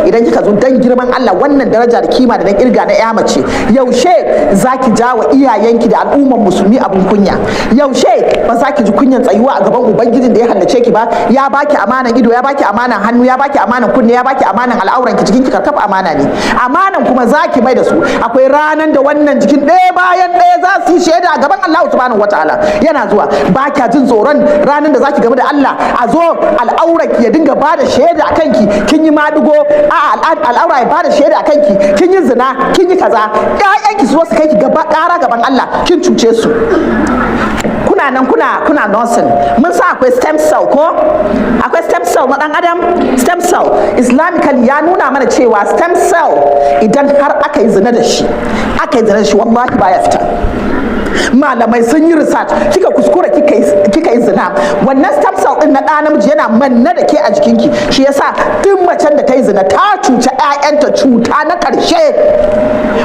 Idan kika zo, dan girman Allah, wannan daraja da kima da na kirga na ya mace, yaushe zaki jawa iyayenki da al'ummar Musulmi abun kunya? Yaushe ba za ki ji kunyan tsayuwa a gaban Ubangijin da ya halicce ki ba? Ya baki amanan ido, ya baki amanan hannu, ya baki amanan kunne, ya baki amanan al'auran ki, jikin ki karkaf amana ne. Amanan kuma zaki mai da su. Akwai ranan da wannan jikin ɗaya bayan ɗaya za su yi shaida a gaban Allah Subhanahu Wataala. Yana zuwa. Ba kya jin tsoron ranan da zaki gaba da Allah, a zo al'auran ki ya dinga bada shaida a kanki kin yi madugo, a al'aura ya bada shaida a kanki kin yi zina, kin yi kaza, ƴaƴanki su zo su kai ki gaba ƙara gaban Allah kin cuce su? Kuna nan kuna nursing. Mun sa akwai stem cell, ko akwai stem cell na dan adam. Stem cell, islamically ya nuna mana cewa stem cell, idan har aka yi zina da shi, aka yi zina da shi, wallahi baya fita. Malamai sun yi research. Kika kuskura kika yi zina, wannan stem cell din na ɗa namiji yana manne da ke a jikinki. Shi yasa duk macen da ta yi zina ta cuci ƴaƴanta cuta na ƙarshe.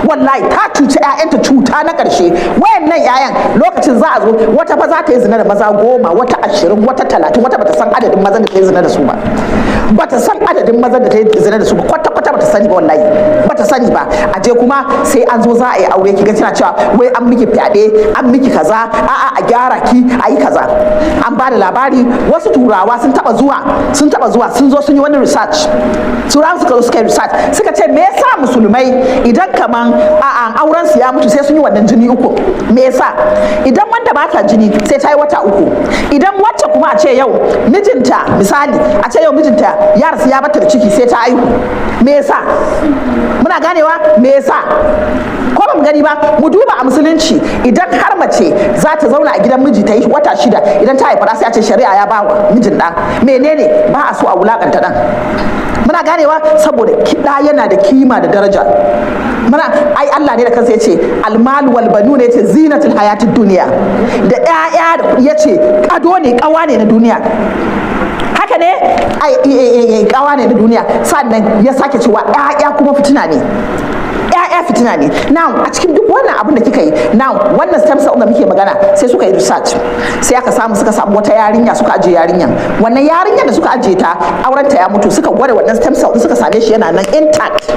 Wallahi ta cuci ƴaƴanta cuta na ƙarshe. Wayannan ƴaƴan, lokacin za a zo, wata fa za ta yi zina da maza 10, wata 20, wata 30, wata bata san adadin mazan da ta yi zina da su ba. Bata san adadin mazan da ta yi zina da su ba, kwata kwata bata sani ba. Wallahi bata sani ba. A je kuma sai an zo za a yi aure, kiga tana cewa wai an miki fyaɗe, an miki kaza, a'a, a gyara ki, a yi kaza. An ba da labari wasu Turawa sun taba zuwa, sun zo sun yi wani research. Turawa suka zo suka yi research, suka ce me yasa Musulmai idan kaman a auren su ya mutu sai sun yi wannan jini uku? Me yasa idan wanda bata jini sai ta yi wata 3, idan wacce kuma a ce yau mijinta, misali a ce yau mijinta ya rasu ya bata da ciki, sai ta aihu? Me yasa? Muna ganewa? Me yasa? Ko ba mu gani ba? Mu duba a Musulunci, idan har mace za ta zauna a gidan miji ta yi wata 6, idan ta haifa sai a ce shari'a ya ba wa mijin ɗa. Menene? Ba a so a wulakanta ɗan. Muna ganewa? Saboda kiɗa yana da kima da daraja. Muna ai Allah ne da kansa yace المال والبنون, yace زينة الحياة الدنيا. Da ƴaƴa da kuɗi, yace ado ne, kawa ne na duniya. Haka ne ai, kawa ne na duniya. Sannan ya sake cewa ƴaƴa kuma fitina ne, ƴaƴa fitina ne. Now, a cikin duk wannan abin da kika yi, now wannan stem cell da muke magana, sai suka yi research, sai aka samu, suka samu wata yarinya, suka ajiye yarinyan. Wannan yarinyar da suka ajiye ta, aurenta ya mutu. Suka gwada wannan stem cell, suka same shi yana nan intact.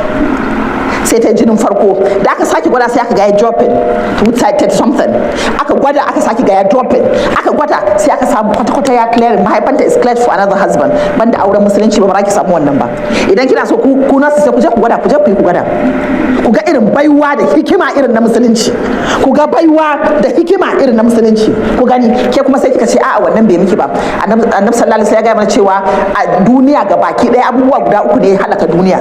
Sai ta jinin farko da aka sake gwada, sai aka ga ya dropping to 30 something. Aka gwada, aka sake ga ya dropping. Aka gwada, sai aka samu kwata-kwata ya clear, mahaifanta is cleared for another husband. Banda auren Musulunci ba, ba ki samu wannan ba. Idan kina so ku nasu, sai ku je ku gwada, ku je ku yi ku gwada, ku ga irin baiwa da hikima irin na Musulunci. Ku ga baiwa da hikima irin na Musulunci, ku gani. Ke kuma sai kika ce a'a, wannan bai miki ba. Annabi sallallahu alaihi wasallam ya gaya mana cewa a duniya ga baki ɗaya abubuwa guda uku ne halaka duniya.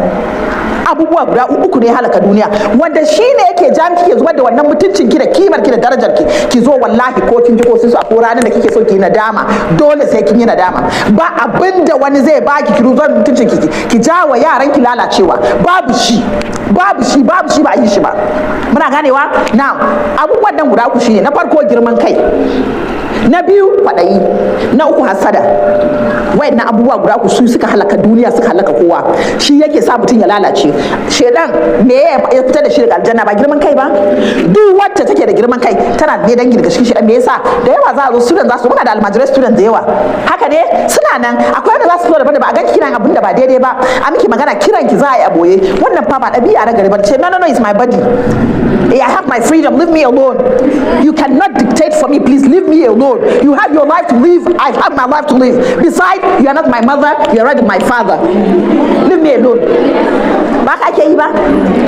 Abubuwa guda uku ne halaka duniya, wanda shi ne yake ja miki ke zubar da wannan mutuncin ki da kimar ki da darajar ki. Ki zo, wallahi ko kin ji ko sun so, ko ranar da kike so ki yi nadama, dole sai kin yi nadama. Ba abinda wani zai baki ki zubar mutuncin ki, ki jawa yaran ki lalacewa. Babu shi, babu shi, babu shi, ba a yi shi ba. Muna ganewa? Na abubuwan nan guda uku shine: na farko girman kai, na biyu kwaɗayi, na uku hasada. Wayannan abubuwa guda uku su suka halaka duniya, suka halaka kowa. Shi yake sa mutum ya lalace. Shedan me ya fitar da shi daga aljanna? Ba girman kai ba? Duk wacce take da girman kai tana ne dangi daga cikin shedan. Me yasa da yawa za a zo, student za su, muna da almajirai student da yawa, haka ne, suna nan. Akwai wanda za su zo da ba a ganki kina abin da ba daidai ba, a miki magana, kiran ki za a yi a boye, wannan fa ba ɗabi'a na gari ba. Ce no, no, no, it's my body. I have my freedom. Leave me alone. You cannot dictate for me. Please leave me alone. You have your life to live. I have my life to live. Besides, you are not my mother. You are not my father. Leave me alone. Ba ka ake yi ba?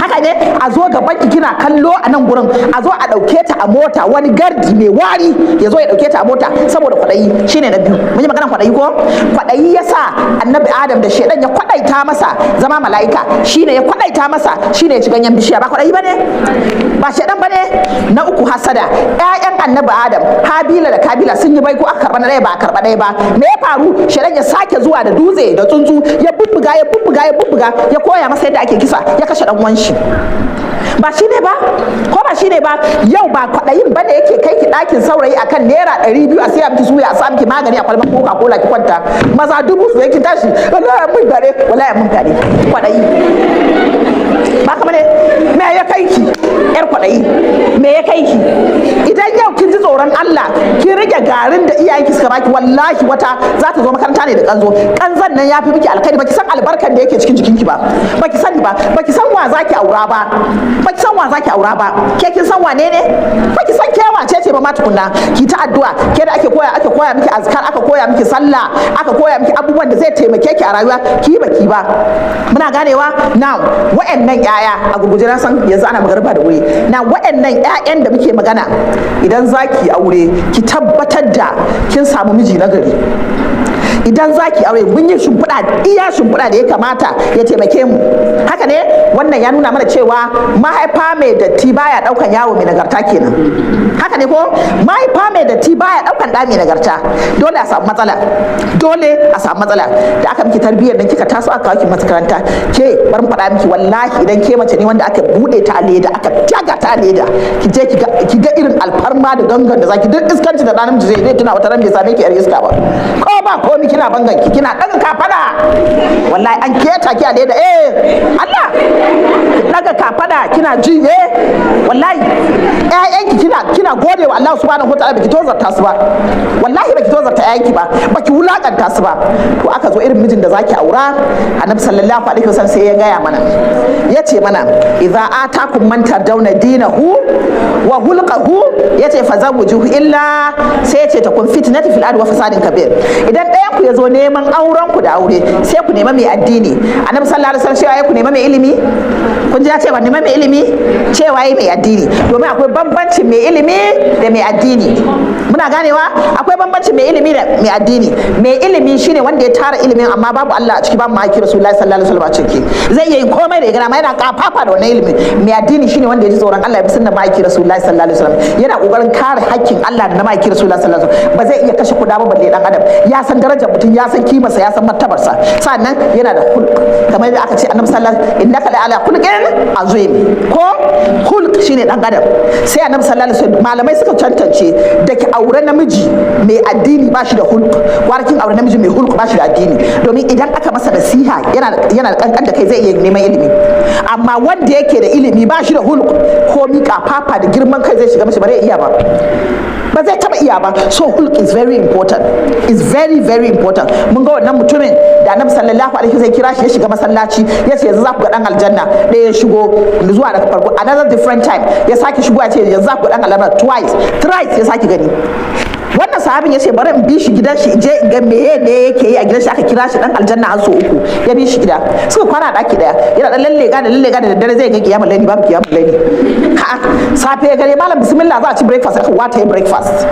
Haka ne, a zo gaban ki kina kallo a nan gurin, a zo a ɗauke ta a mota, wani gardi mai wari ya zo ya ɗauke ta a mota saboda kwaɗayi. Shine na biyu. Mun yi maganar kwaɗayi, ko? Kwaɗayi ya sa Annabi Adam da Shedan ya kwaɗaita masa zama mala'ika. Shine ya kwaɗaita masa, shine ya ci ganyen bishiya. Ba kwaɗayi ba ne? Ba shedan ba ne? Na uku hasada. Ƴaƴan Annabi Adam, Habila da Kabila, sun yi baiko, aka karɓa na ɗaya, ba a karɓa ɗaya ba. Me ya faru? Shedan ya sake zuwa da dutse da tsuntsu, ya bubbuga, ya bubbuga, ya bubbuga, ya koya masa yadda ake kisa, ya kashe dan uwan shi. Ba shi ne ba? Ko ba shi ne ba? Yau ba kwaɗayin ba ne yake kai ki ɗakin saurayi akan ₦200 a siya miki suya, a sa miki magani a kwalban Coca Cola, ki kwanta, maza dubu su yankin tashi, wallahi mun gare, wallahi mun gare. Kwaɗayi ba kama ne? Me ya kai ki? Yar kwaɗayi, me ya kai ki? Idan yau kin ji tsoron Allah, kin rike garin da iyayenki suka baki, wallahi wata za ta zo makaranta ne da kanzo. Kanzon nan ya fi miki alkhairi. Baki san albarkan da yake cikin jikinki ba, baki sani ba, baki san wa zaki aura ba, baki san wa zaki aura ba. Ke kin san wane ne? Baki san ke wace ce ba ma tukunna. Ki ta addu'a. Ke da ake koya miki azkar, aka koya miki sallah, aka koya miki abubuwan da zai taimake ki a rayuwa, ki baki ba. Muna ganewa? Now, wa'annan yaya, a gurguje, na san yanzu ana magariba da wuri. Na wa'annan ƴaƴan da muke magana, idan zaki aure, ki tabbatar da kin samu miji na gari. Idan zaki aure, mun yi shimfiɗa, iya shimfiɗa da ya kamata ya taimake mu. Haka ne, wannan ya nuna mana cewa mahaifa mai datti baya ɗaukan yaro mai nagarta kenan. Haka ne ko? Mahaifa mai datti baya ɗaukan ɗa mai nagarta. Dole a samu matsala, dole a samu matsala. Da aka miki tarbiyyar nan, kika taso, aka kawo ki makaranta, ke bar mu faɗa miki, wallahi idan ke mace ne wanda aka buɗe ta a leda, aka taga ta a leda, ki je ki ga irin alfarma da gangan da zaki. Duk iskanci da ɗan namiji zai tuna wata ran bai same ki yar iska ba. Ko ba komi, kina bangan ki, kina daga kafada, wallahi an keta ki a leda. Eh, Allah, ki daga kafada, kina ji. Eh, wallahi ƴaƴanki kina gode wa Allah subhanahu wataala, baki tozarta su ba. Wallahi baki tozarta ƴaƴanki ba, baki wulakanta su ba. To, aka zo irin mijin da zaki aura, Annabi sallallahu alaihi wasallam sai ya gaya mana, ya ce mana: "Idza atakum man tardawna dinahu wa khulqahu," yace, "fazawwijuhu, illa," sai yace, "takun fitnatu fil ardi wa fasadin kabir." Idan ɗayan ku ya zo neman auren ku da aure, sai ku nema mai addini. Annabi sallallahu alaihi wasallam cewa ya ku nema mai ilimi? Kun ji ya ce ba nema mai ilimi, cewa yi mai addini, domin akwai bambancin mai ilimi da mai addini. Muna ganewa? Akwai bambancin mai ilimi da mai addini. Mai ilimi shine wanda ya tara ilimin, amma babu Allah a ciki, babu ma'aiki Rasulullahi sallallahu alaihi wasallam a ciki. Zai iya yin komai da ya gana ma, yana kafafa da wannan ilimin. Mai addini shine wanda ya ji tsoron Allah, ya bi sunnar ma'aiki Rasulullahi sallallahu alaihi wasallam, yana kokarin kare hakkin Allah da na ma'aiki Rasulullahi sallallahu alaihi wasallam. Ba zai iya kashe kuda ba balle dan adam. Ya san darajar mutum, ya san kimarsa, ya san martabarsa. Sannan yana da khulq, kamar yadda aka ce Annabi sallallahu alaihi wasallam, "Innaka la ala khulqin azim." Ko khulq shine dan adam. Sai Annabi sallallahu alaihi wasallam, malamai suka tantance, da ki aure namiji mai addini ba shi da khulq, gwara kin aure namiji mai khulq ba shi da addini, domin idan aka masa nasiha yana da kankan da kai, zai iya neman ilimi. Amma wanda yake da ilimi ba shi da khulq, ko mika fafa da girman kai zai shiga mashi, ba zai iya ba, ba zai taba iya ba. So khulq is very important, is very very important. Mun ga wannan mutumin da Annabi sallallahu alaihi wasallam kira shi, ya shiga masallaci, ya ce, "Yanzu za ku ga dan aljanna." Ɗaya ya shigo zuwa daga farko, another different time ya sake shigo, ya ce, "Yanzu za ku ga dan aljanna." Twice, thrice ya sake gani. Wannan sahabin ya ce, "Bari in bi shi gidan shi, je in ga meye ne yake yi a gidan shi. Aka kira shi dan aljanna har sau uku." Ya bi shi gida, suka kwana a daki daya. Yana dan lallega da lallega, da daddare zai ga kiyamul laili, babu kiyamul laili. Ha, safe ya gare, "Malam, bismillah, za a ci breakfast." Aka wata yi breakfast,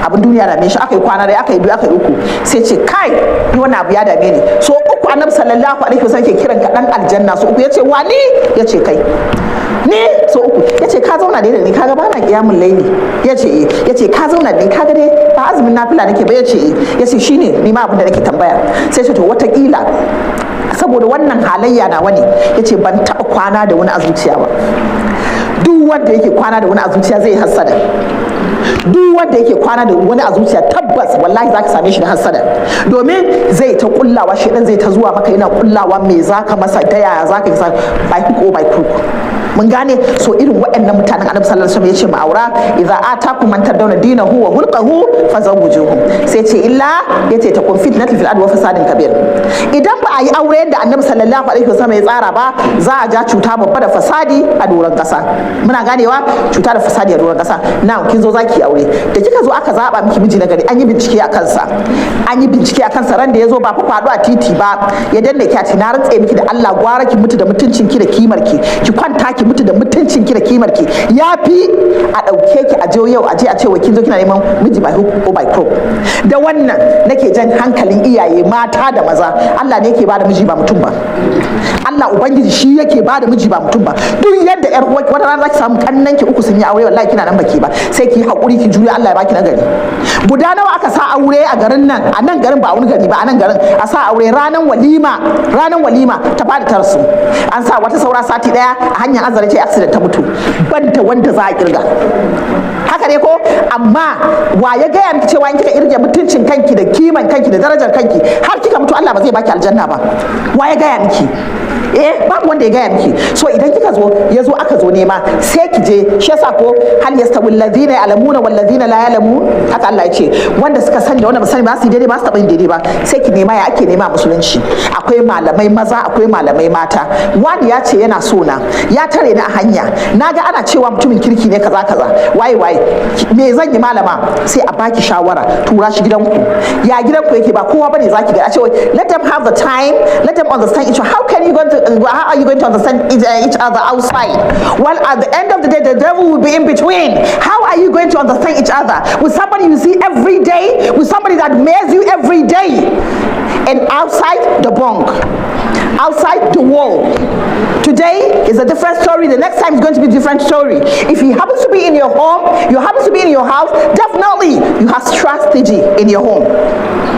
abin duniya dame shi. Aka yi kwana daya, aka yi biyu, aka yi uku, sai ce, "Kai, ni wannan abu ya dame ni. So uku Annabi sallallahu alaihi wasallam ke kiran ka dan aljanna, so uku." Ya ce, "Wani?" Ya ce, "Kai ne." So uku ya ce, "Ka zauna da ni, kaga ba na kiyamul laili." Ya ce, "Eh." Ya ce, "Ka zauna da ni, kaga dai ba azumin nafila nake ba." Ya ce, "Eh." Ya ce, "Shine ni ma abin da nake tambaya." Sai ce, "To, watakila saboda wannan halayya na wani." Ya ce, "Ban taɓa kwana da wani a zuciya ba. Duk wanda yake kwana da wani a zuciya zai hassada. Duk wanda yake kwana da wani a zuciya, tabbas wallahi zaka same shi da hassada, domin zai ta kullawa, shedan zai ta zuwa maka yana kullawa, me zaka masa, ta yaya zaka yi, by hook or by crook." Mun gane? So irin waɗannan mutanen Annabi sallallahu alaihi wasallam ya ce mu aura. "Idza atakum man tardawna dinahu wa khulquhu fazawwijuhum." Sai ce illa, yace, "takun fitnatu fil ardi wa fasadin kabir." Idan ba a yi aure yadda Annabi sallallahu alaihi wasallam ya tsara ba, za a ja cuta babba da fasadi a doron kasa. Muna ganewa? Cuta da fasadi a doron kasa. Now, kin zo zaki aure, da kika zo aka zaba miki miji na gari, an yi bincike a kansa, an yi bincike a kansa. Ran da ya zo, ba fa kwado a titi ba ya danne ki a na rantse miki da Allah, gwara ki mutu da mutuncin ki da kimar ki, ki kwanta ki mutu da mutuncin ki da kimar ki, yafi a ɗauke ki a je yau a je a ce wa kin zo kina neman miji by hook or by crook. Da wannan nake jan hankalin iyaye mata da maza. Allah ne yake bada miji, ba mutum ba. Allah Ubangiji shi yake bada miji, ba mutum ba. Duk yadda yar uwa, wata rana zaki samu kannan ki uku sun yi aure, wallahi kina nan baki ba. Sai ki hakuri, ki juya, Allah ya baki nagari. Guda nawa aka sa aure a garin nan, a nan garin, ba wani gari ba, a nan garin a sa aure, ranan walima, ranan walima ta fadi ta rasu. An sa wata saura sati daya, a hanyar Azare ce accident ta mutu. Banda wanda za a kirga. Haka ne ko? Amma wa ya gaya miki cewa in kika irge mutuncin kanki da kiman kanki da darajar kanki har kika mutu, Allah ba zai baki aljanna ba? Wa ya gaya miki? Eh. Eh, babu wanda ya gaya miki. So idan kika zo, ya zo, aka zo nema, sai ki je. Shi yasa ko هل يستوي الذين يعلمون والذين لا يعلمون? Haka Allah ya ce, wanda suka sani da wanda ba sani ba su yi daidai ba, su taɓa yin daidai ba. Sai ki nema. Ya ake nema a musulunci? Akwai malamai maza, akwai malamai mata. Wani ya ce yana so na, ya tare ni a hanya, na ga ana cewa mutumin kirki ne, kaza kaza, waye waye, me zan yi malama? Sai a baki shawara, tura shi gidanku. Ya gidanku yake? Ba kowa bane zaki ga a ce let them have the time, let them understand each other. How are you going to understand each other outside? Well, at the end of the day, the devil will be in between. How are you going to understand each other with somebody you see every day, with somebody that marries you every day, and outside the bunk, outside the wall? Today is a different story. The next time is going to be a different story. If he happens to be in your home, you happen to be in your house, definitely you have strategy in your home.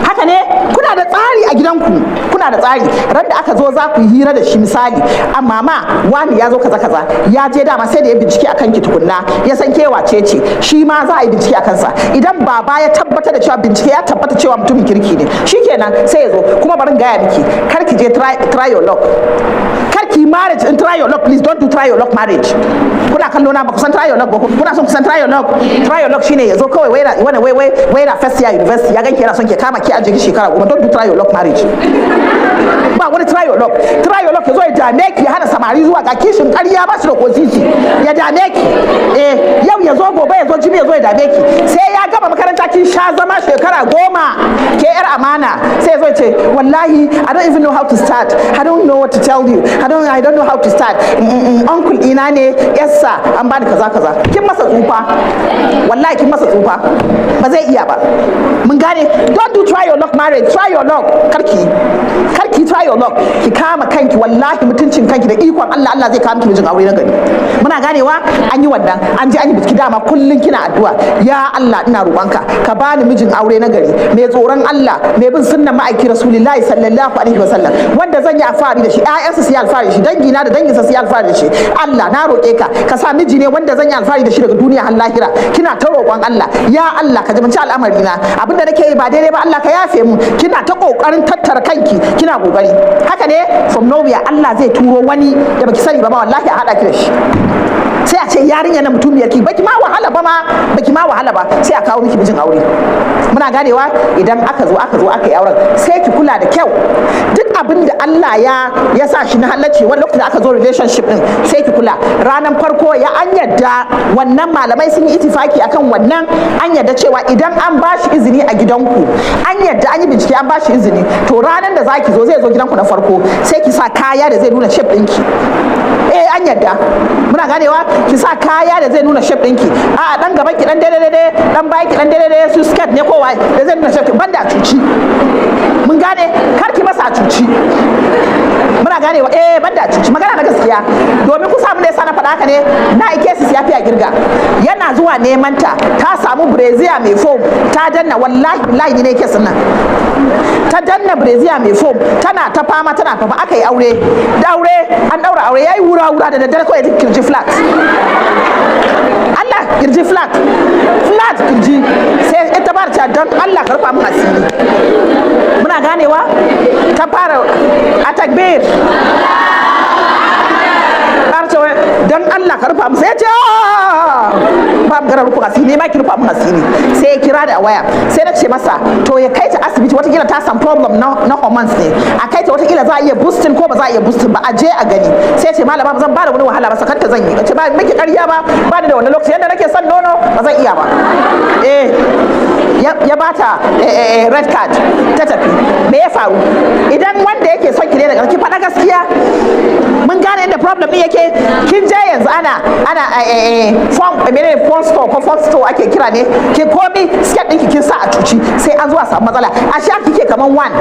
Haka ne, kuna da tsari a gidanku, kuna da tsari. Ran da aka zo za ku yi hira da shi, misali, amma ma wani ya zo kaza kaza, ya je dama sai da ya bincike akan ki tukunna, ya san ke wace ce. Shi ma za a yi bincike akan sa. Idan baba ya tabbatar da cewa bincike ya tabbata cewa mutumin kirki ne, shikenan sai ya zo. Kuma bari in gaya miki, kar ki je try your luck, kar ki marriage in try your luck. Please don't do try your luck marriage. Kuna kallo na, ba ku san try your luck ba? Kuna son ku san try your luck? Try your luck shine ya zo kawai wai wani wai na first year university, ya ganki yana son ke, kama ki, aje ki shekara 10. Don't do try your luck marriage. Ba wani try your luck. Try your luck, ya zo ya dame ki, ya hana samari zuwa, ga kishin ƙarya, ba shi da kosisi, ya dame ki. Eh, yau ya zo, gobe ya zo, jibi ya zo ya dame ki, sai ya gama makaranta, kin sha zama shekara 10, ke yar amana, sai ya zo ya ce, "Wallahi I don't even know how to start. I don't know what to tell you. I don't know how to start. Uncle ina ne yassa an bani kaza kaza." Kin masa tsufa, wallahi kin masa tsufa, ba zai iya ba. Mun gane? Don't do try your luck marriage. Try your luck, karki, karki try your luck. Ki kama kanki, wallahi mutuncin kanki, da ikon Allah, Allah zai kawo miki mijin aure na gari. Muna ganewa? An yi wannan, an je an yi biki. Dama kullun kina addu'a, "Ya Allah, ina roƙonka ka bani mijin aure na gari, mai tsoron Allah, mai bin sunnan ma'aiki Rasulullahi sallallahu alaihi wasallam, wanda zan yi alfahari da shi, ƴaƴansa su yi alfahari da shi, dangina da danginsa su yi alfahari da shi. Allah, na roƙe ka, ka sa miji ne wanda zan yi alfahari da shi daga duniya har lahira." Kina ta roƙon Allah, "Ya Allah, ka jibanci al'amari na, abinda nake yi ba daidai ba, Allah ka yafe mu." Kina ta kokarin tattara kanki, kina kokari. Haka ne, from nowhere Allah zai turo wani da baki sani ba ma, wallahi a hada ki da shi. Sai a ce yarinya na mutumiyar ki, baki ma wahala ba ma, baki ma wahala ba, sai a kawo miki mijin aure. Muna ganewa? Idan aka zo aka yi auren, sai ki kula da kyau duk abin da Allah ya sa shi na halacci. Wani lokacin da aka zo relationship din, sai ki kula. Ranar farko ya an yadda wannan, malamai sun yi itifaki akan wannan, an yadda cewa idan an ba shi izini a gidanku, an yadda an yi bincike, an ba shi izini, to ranar da zaki zo, zai zo gidanku na farko, sai ki sa kaya da zai nuna shape ɗinki. Eh, an yadda. Muna ganewa? Ki sa kaya da zai nuna shape ɗinki, a dan gaban ki dan daidai daidai, dan bayan ki dan daidai daidai, su skirt ne kowa da zai nuna shape, banda a cuci. Mun gane? Kar ki masa a cuci. Muna ganewa? Eh, banda a cuci. Magana na gaskiya, domin ku samu ne yasa na faɗa haka ne, na ike su ya fi a girga. Yana zuwa neman ta, ta samu brassiere mai foam ta danna. Wallahi billahi, ni ne case nan. Ta danna brassiere mai foam, tana ta fama, tana fama, aka yi aure da aure, an daura aure, yayi wura wura, da daddare kawai kirji flat. Allah, kirji flat flat kirji. Sai ita ba ta, "Don Allah ka rufa mun asiri." Muna ganewa? Ta fara a takbir, cewa, "Don Allah ka rufa musu." Ya ce, "Ba magana rufin asiri ne ma, ki rufa mun asiri." Sai ya kira da waya. Sai na ce masa to ya kai ta asibiti, watakila ta samu problem na hormones ne, a kai ta, watakila za a iya boosting ko ba za a iya boosting ba, a je a gani. Sai ce, "Malama, ba zan ba da wani wahala ba, sakanta zan yi." Ce ba miki ƙarya ba, ba ni da wani lokaci, yadda nake son nono ba zan iya ba. Eh, ya bata red card, ta tafi. Me ya faru? Idan wanda yake son ki ne daga ki faɗa gaskiya. Mun gane inda problem din yake? Kin je yanzu ana phone, menene, phone store ko phone store ake kira ne, ke komi skirt ɗinki kin sa a cuci, sai an zo a samu matsala. A sha kike kaman one,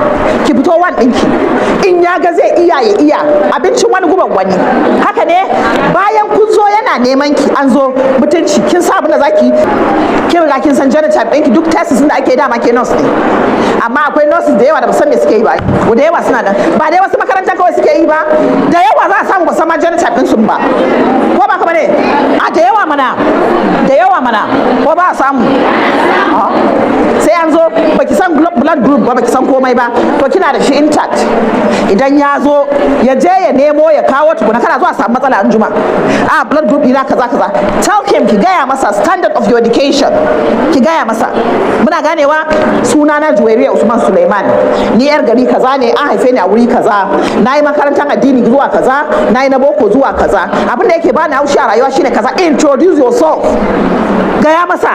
ki fito one ɗinki. In ya ga zai iya, ya iya. Abincin wani guban wani. Haka ne, bayan kun zo yana neman ki, an zo mutunci, kin sa abin da zaki, kin riga kin san genotype ɗinki, duk tests da ake, dama ke nurse ne. Amma akwai nurses da yawa da ba san me suke yi ba. Da yawa suna nan, ba dai wasu makaranta kawai suke yi ba. Da yawa za a samu ba san ma genotype ɗin sun ba, ko ba ka bane? A da yawa mana, da yawa mana, ko ba a samu? Sai an zo baki san blood group ba, baki san komai ba. To, kina da shi intact. Idan ya zo, ya je ya nemo ya kawo tukuna, kana zuwa samu matsala an juma. A blood group ina kaza kaza. Tell him, ki gaya masa standard of your education. Ki gaya masa. Muna ganewa? Suna na Juwairiya Usman Suleiman. Ni yar gari kaza ne, an haife ni a wuri kaza. Na yi makarantar addini zuwa kaza, na yi na boko zuwa kaza. Abin da yake bani haushi a rayuwa shine kaza. Introduce yourself. Gaya masa.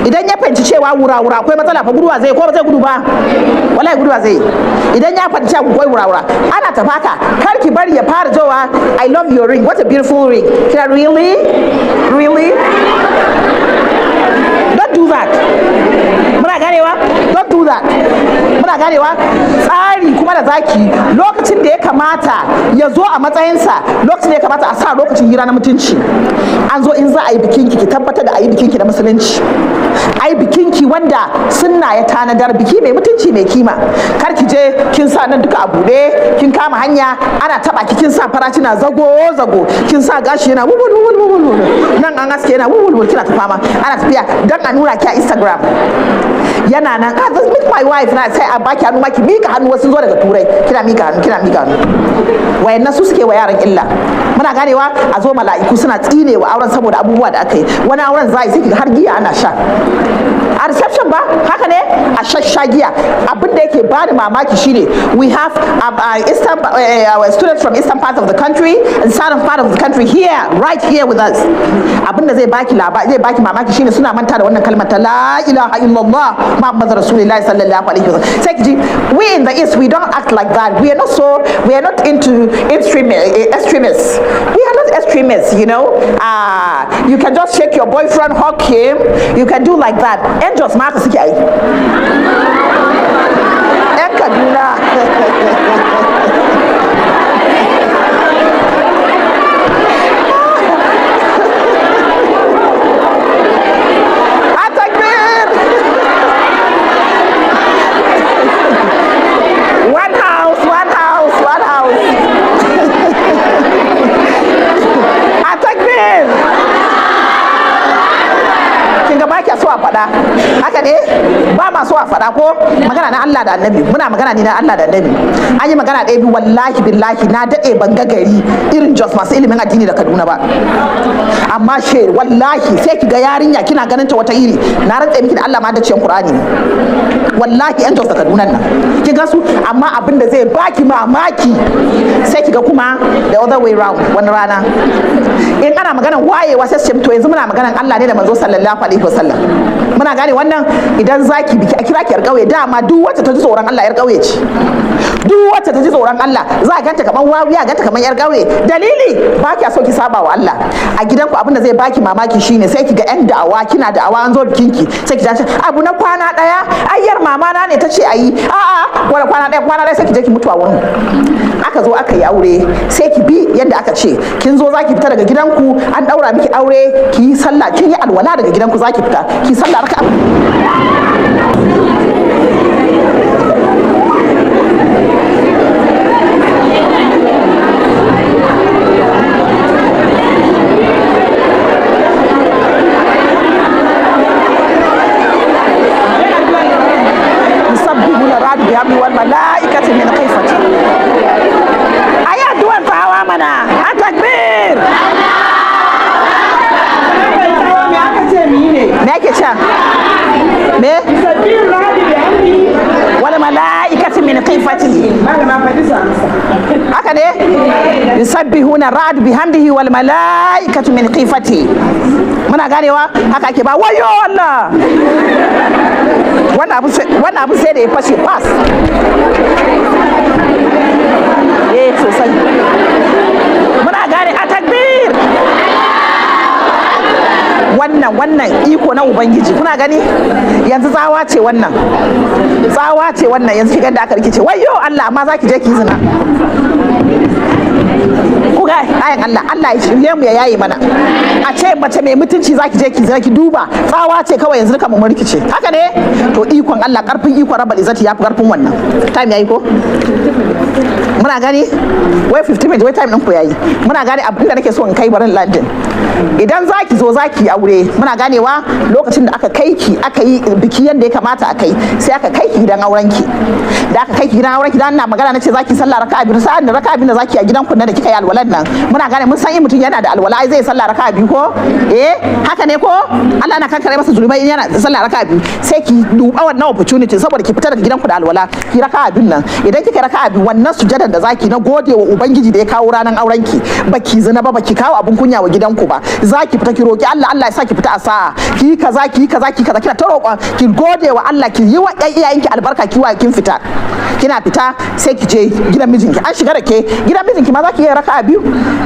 Idan ya fahimci cewa wura-wura akwai matsala fa, guduwa zai ko ba zai gudu ba? Wallahi guduwa zai. Idan ya fahimci akwai wura-wura, ana tafaka, kar ki bari ya fara jowa, "I love your ring, what a beautiful ring." Kina, "Really? Really?" Don't do that. Muna ganewa? Don't do that. Muna ganewa? Tsari kuma da zaki, lokacin da ya kamata ya zo a matsayinsa, lokacin da ya kamata a sa lokacin hira na mutunci. An zo in za a yi bikinki, ki tabbatar da a yi bikinki da musulunci, a yi bikinki wanda sunna ya tanadar, biki mai mutunci, mai kima. Kar ki je kin sa nan duka a buɗe, kin kama hanya ana taba ki, kin sa faracina zago zago, kin sa gashi yana wubul wubul wubul, nan an aske yana wubul wubul, kina ta fama ana tafiya dan a nuna ki a Instagram. Yana nan, "Ah, this meet my wife." Na sai a baki hannu ma, ki mika hannu, wasu zo daga Turai, kina mika hannu, kina mika hannu. Wayannan su suke wa yaran illa. Muna ganewa? A zo mala'iku suna tsine wa auren saboda abubuwa da aka yi. Wani auren za a yi, sai har giya ana sha a reception ba. Haka ne, a shasha giya. Abin da yake bani mamaki shine we have eastern, our students from eastern part of the country and southern part of the country here, right here with us. Abin da zai baki labari, zai baki mamaki shine suna manta da wannan kalmar ta "La ilaha illallah Muhammadu Rasulullahi sallallahu alaihi wasallam." Sai ki ji, "We in the east, we don't act like that. We are not so, we are not into extremists. We are not extremists. You can just shake your boyfriend, hug him, you can do like that." Yan Jos ma haka suke yi, yan Kaduna. Takbir! One house, one house, one house. A takbir! Kin ga ba kya so a faɗa. Haka ne, ba ma so a faɗa ko magana na Allah da Annabi. Muna magana ne na Allah da Annabi. An yi magana ɗaya biyu. Wallahi billahi na daɗe ban ga gari irin Jos masu ilimin addini da Kaduna ba. Amma she wallahi sai ki ga yarinya kina ganin ta wata iri, na rantse miki da Allah ma da ciyan Qur'ani ne. Wallahi yan Jos da Kaduna nan ki ga su. Amma abin da zai baki mamaki, sai ki ga kuma the other way round. Wani rana in ana maganan wayewa, sai su ce, to yanzu muna maganan Allah ne da manzo sallallahu alaihi wasallam. Muna gane wannan? Idan zaki biki, a kira ki yar kauye. Dama duk wacce ta ji tsoron Allah yar kauye ce. Duk wacce ta ji tsoron Allah za a ganta kaman wawiya, ganta kaman yar kauye. Dalili, ba kya so ki saba wa Allah a gidanku. Abin da zai baki mamaki shine sai ki ga yan da'awa, kina da'awa, an zo bikinki, sai ki ji abu na kwana daya, ayyar mama na ne ta ce ayi. A'a, wani kwana daya, kwana daya, sai ki je ki mutu a wurin. Aka zo aka yi aure, sai ki bi yadda aka ce. Kin zo zaki fita daga gidanku, an daura miki aure, ki yi sallah, kin yi alwala daga gidanku zaki fita, ki sallah raka'a. يسبحون الرعد بحمده والملائكة من خيفته. Ayi addu'an tsawa mana. A takbir! Me aka ce mu yi ne? Me ake cewa? Me? Sabbin radi da hamdi. Wal mala'ikati min khifatihi. Malama, faɗi su amsa. Haka ne, yusabbihuna ra'd bihamdihi wal mala'ikatu min khifatihi. Muna ganewa? Haka ake ba. Wayo Allah, wannan abu sai da ya fashe pass. Eh, sosai. Muna gane? A takbir! Wannan iko na Ubangiji, kuna gani? Yanzu tsawa ce wannan, tsawa ce wannan. Yanzu kigan da aka rikice, wayo Allah. Amma za ki je ki zina. Ku ga Ayan Allah, Allah ya shirye mu, ya yaye mana. A ce mace mai mutunci zaki je ki zaki duba, tsawa ce kawai, yanzu duka mu rikice. Haka ne? To, ikon Allah, karfin ikon Rabbal Izzati yafi karfin wannan. Time yayi ko? Muna gani wai 50 minutes, wai time ɗin ku yayi. Muna gane abin da nake so in kai barin London. Idan zaki zo zaki yi aure, muna ganewa, lokacin da aka kai ki, aka yi biki yanda ya kamata a kai, sai aka kai ki gidan auren ki. Da aka kai ki gidan auren ki, dan ina magana nace zaki sallah raka'a biyu. Sa'an da raka'a biyu da zaki a gidan ku da kika yi alwalan nan, muna gane, mun san in mutum yana da alwala ai zai sallah raka'a biyu ko? Eh, haka ne ko? Allah na kankare masa zunubai in yana sallah raka'a biyu. Sai ki duba wannan opportunity saboda ki fita daga gidan ku da alwala, ki raka'a biyun nan. Idan kika raka'a biyu, wannan sujadan da zaki na gode wa Ubangiji da ya kawo ranar auren ki, baki zina ba, baki kawo abun kunya wa gidanku ba, zaki fita ki roki Allah, Allah ya sa ki fita a sa'a, ki kaza, ki kaza, ki kaza, kina ta roƙon, ki gode wa Allah, ki yi wa iyayenki albarka, ki wa kin fita. Kina fita sai ki je gidan mijinki. An shiga da ke gidan mijinki ma, za ki yi raka'a biyu,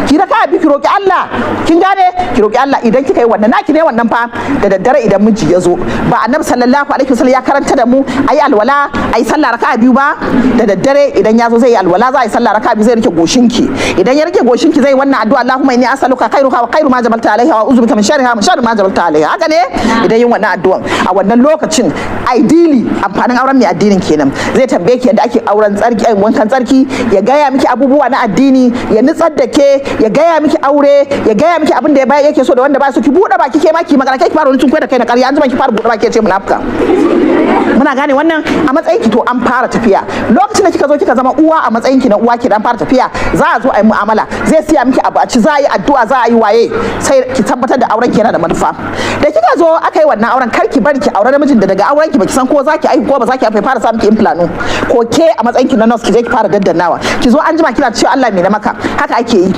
ki raka'a biyu, ki roki Allah. Kin gane? Ki roki Allah. Idan kika yi wannan, naki ne wannan fa. Da daddare idan miji ya zo, ba Annabi sallallahu alaihi wasallam ya karanta da mu ayi alwala, ayi sallah raka'a biyu ba? Da daddare idan ya zo zai yi alwala, za a yi sallah raka'a biyu, zai rike goshinki. Idan ya rike goshinki, zai wannan addu'a: "Allahumma inni as'aluka khairuha wa khairu ma jabalta alaiha, wa a'udhu bika min sharriha, min sharri ma jabalta alaiha." Haka ne? Idan yin wannan addu'an a wannan lokacin, ideally amfanin auren mai addinin kenan, zai tambaye ki yadda ake auren tsarki, wankan tsarki, ya gaya miki abubuwa na addini, ya nutsar da ke, ya gaya miki aure, ya gaya miki abin da ya baya yake so da wanda ba su. Ki buɗe baki ke ma ki magana, kai ki fara wani tunkuyi da kai na ƙarya, an jima ki fara buɗe baki ya ce munafuka. Muna gane wannan? A matsayin ki, to an fara tafiya. Lokacin da kika zo kika zama uwa, a matsayin ki na uwa ki dan fara tafiya, za a zo a yi mu'amala, zai siya miki abu a ci, za a yi addu'a, za a yi waye, sai ki tabbatar da auren ki yana da manufa. Da kika zo aka yi wannan auren, kar ki bari ki aure namijin da daga auren ki baki san ko za ki aihu ko ba za ki aihu, fara sa miki implant, ko ke a matsayin ki na nurse ki je ki fara daddannawa, ki zo an jima kina cewa Allah me na maka. Haka ake yi,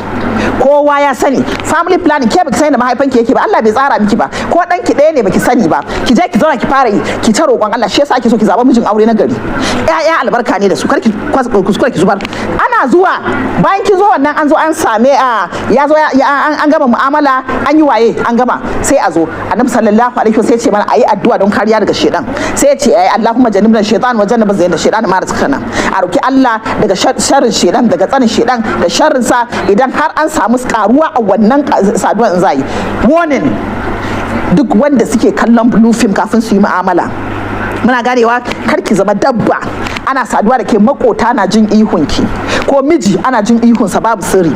kowa ya sani family planning. Ke baki sani da mahaifanki yake ba, Allah bai tsara miki ba, ko dan ki ɗaya ne baki sani ba, ki je ki zauna ki fara yi, ki ta roƙon Allah. Shi yasa ake so ki zaba mijin aure na gari. Ƴaƴa albarka ne da su, kar ki kuskure ki zubar. Ana zuwa bayan kin zo wannan, an zo an same a ya zo an gama mu'amala, an yi waye, an gama, sai a zo. Annabi sallallahu alaihi wasallam sai ya ce mana ayi addu'a don kariya daga shedan. Sai ya ce ayi "Allahumma jannibna shaytan wa jannib zayna shaytan ma razaqtana". A roki Allah daga sharrin shedan, daga tsarin shedan da sharrin sa, idan har an samu karuwa a wannan saduwan in za yi. Warning, duk wanda suke kallon blue film kafin su yi mu'amala, muna ganewa, kar ki zama dabba, ana saduwa da ke, makota na jin ihunki, ko miji ana jin ihunsa, babu sirri.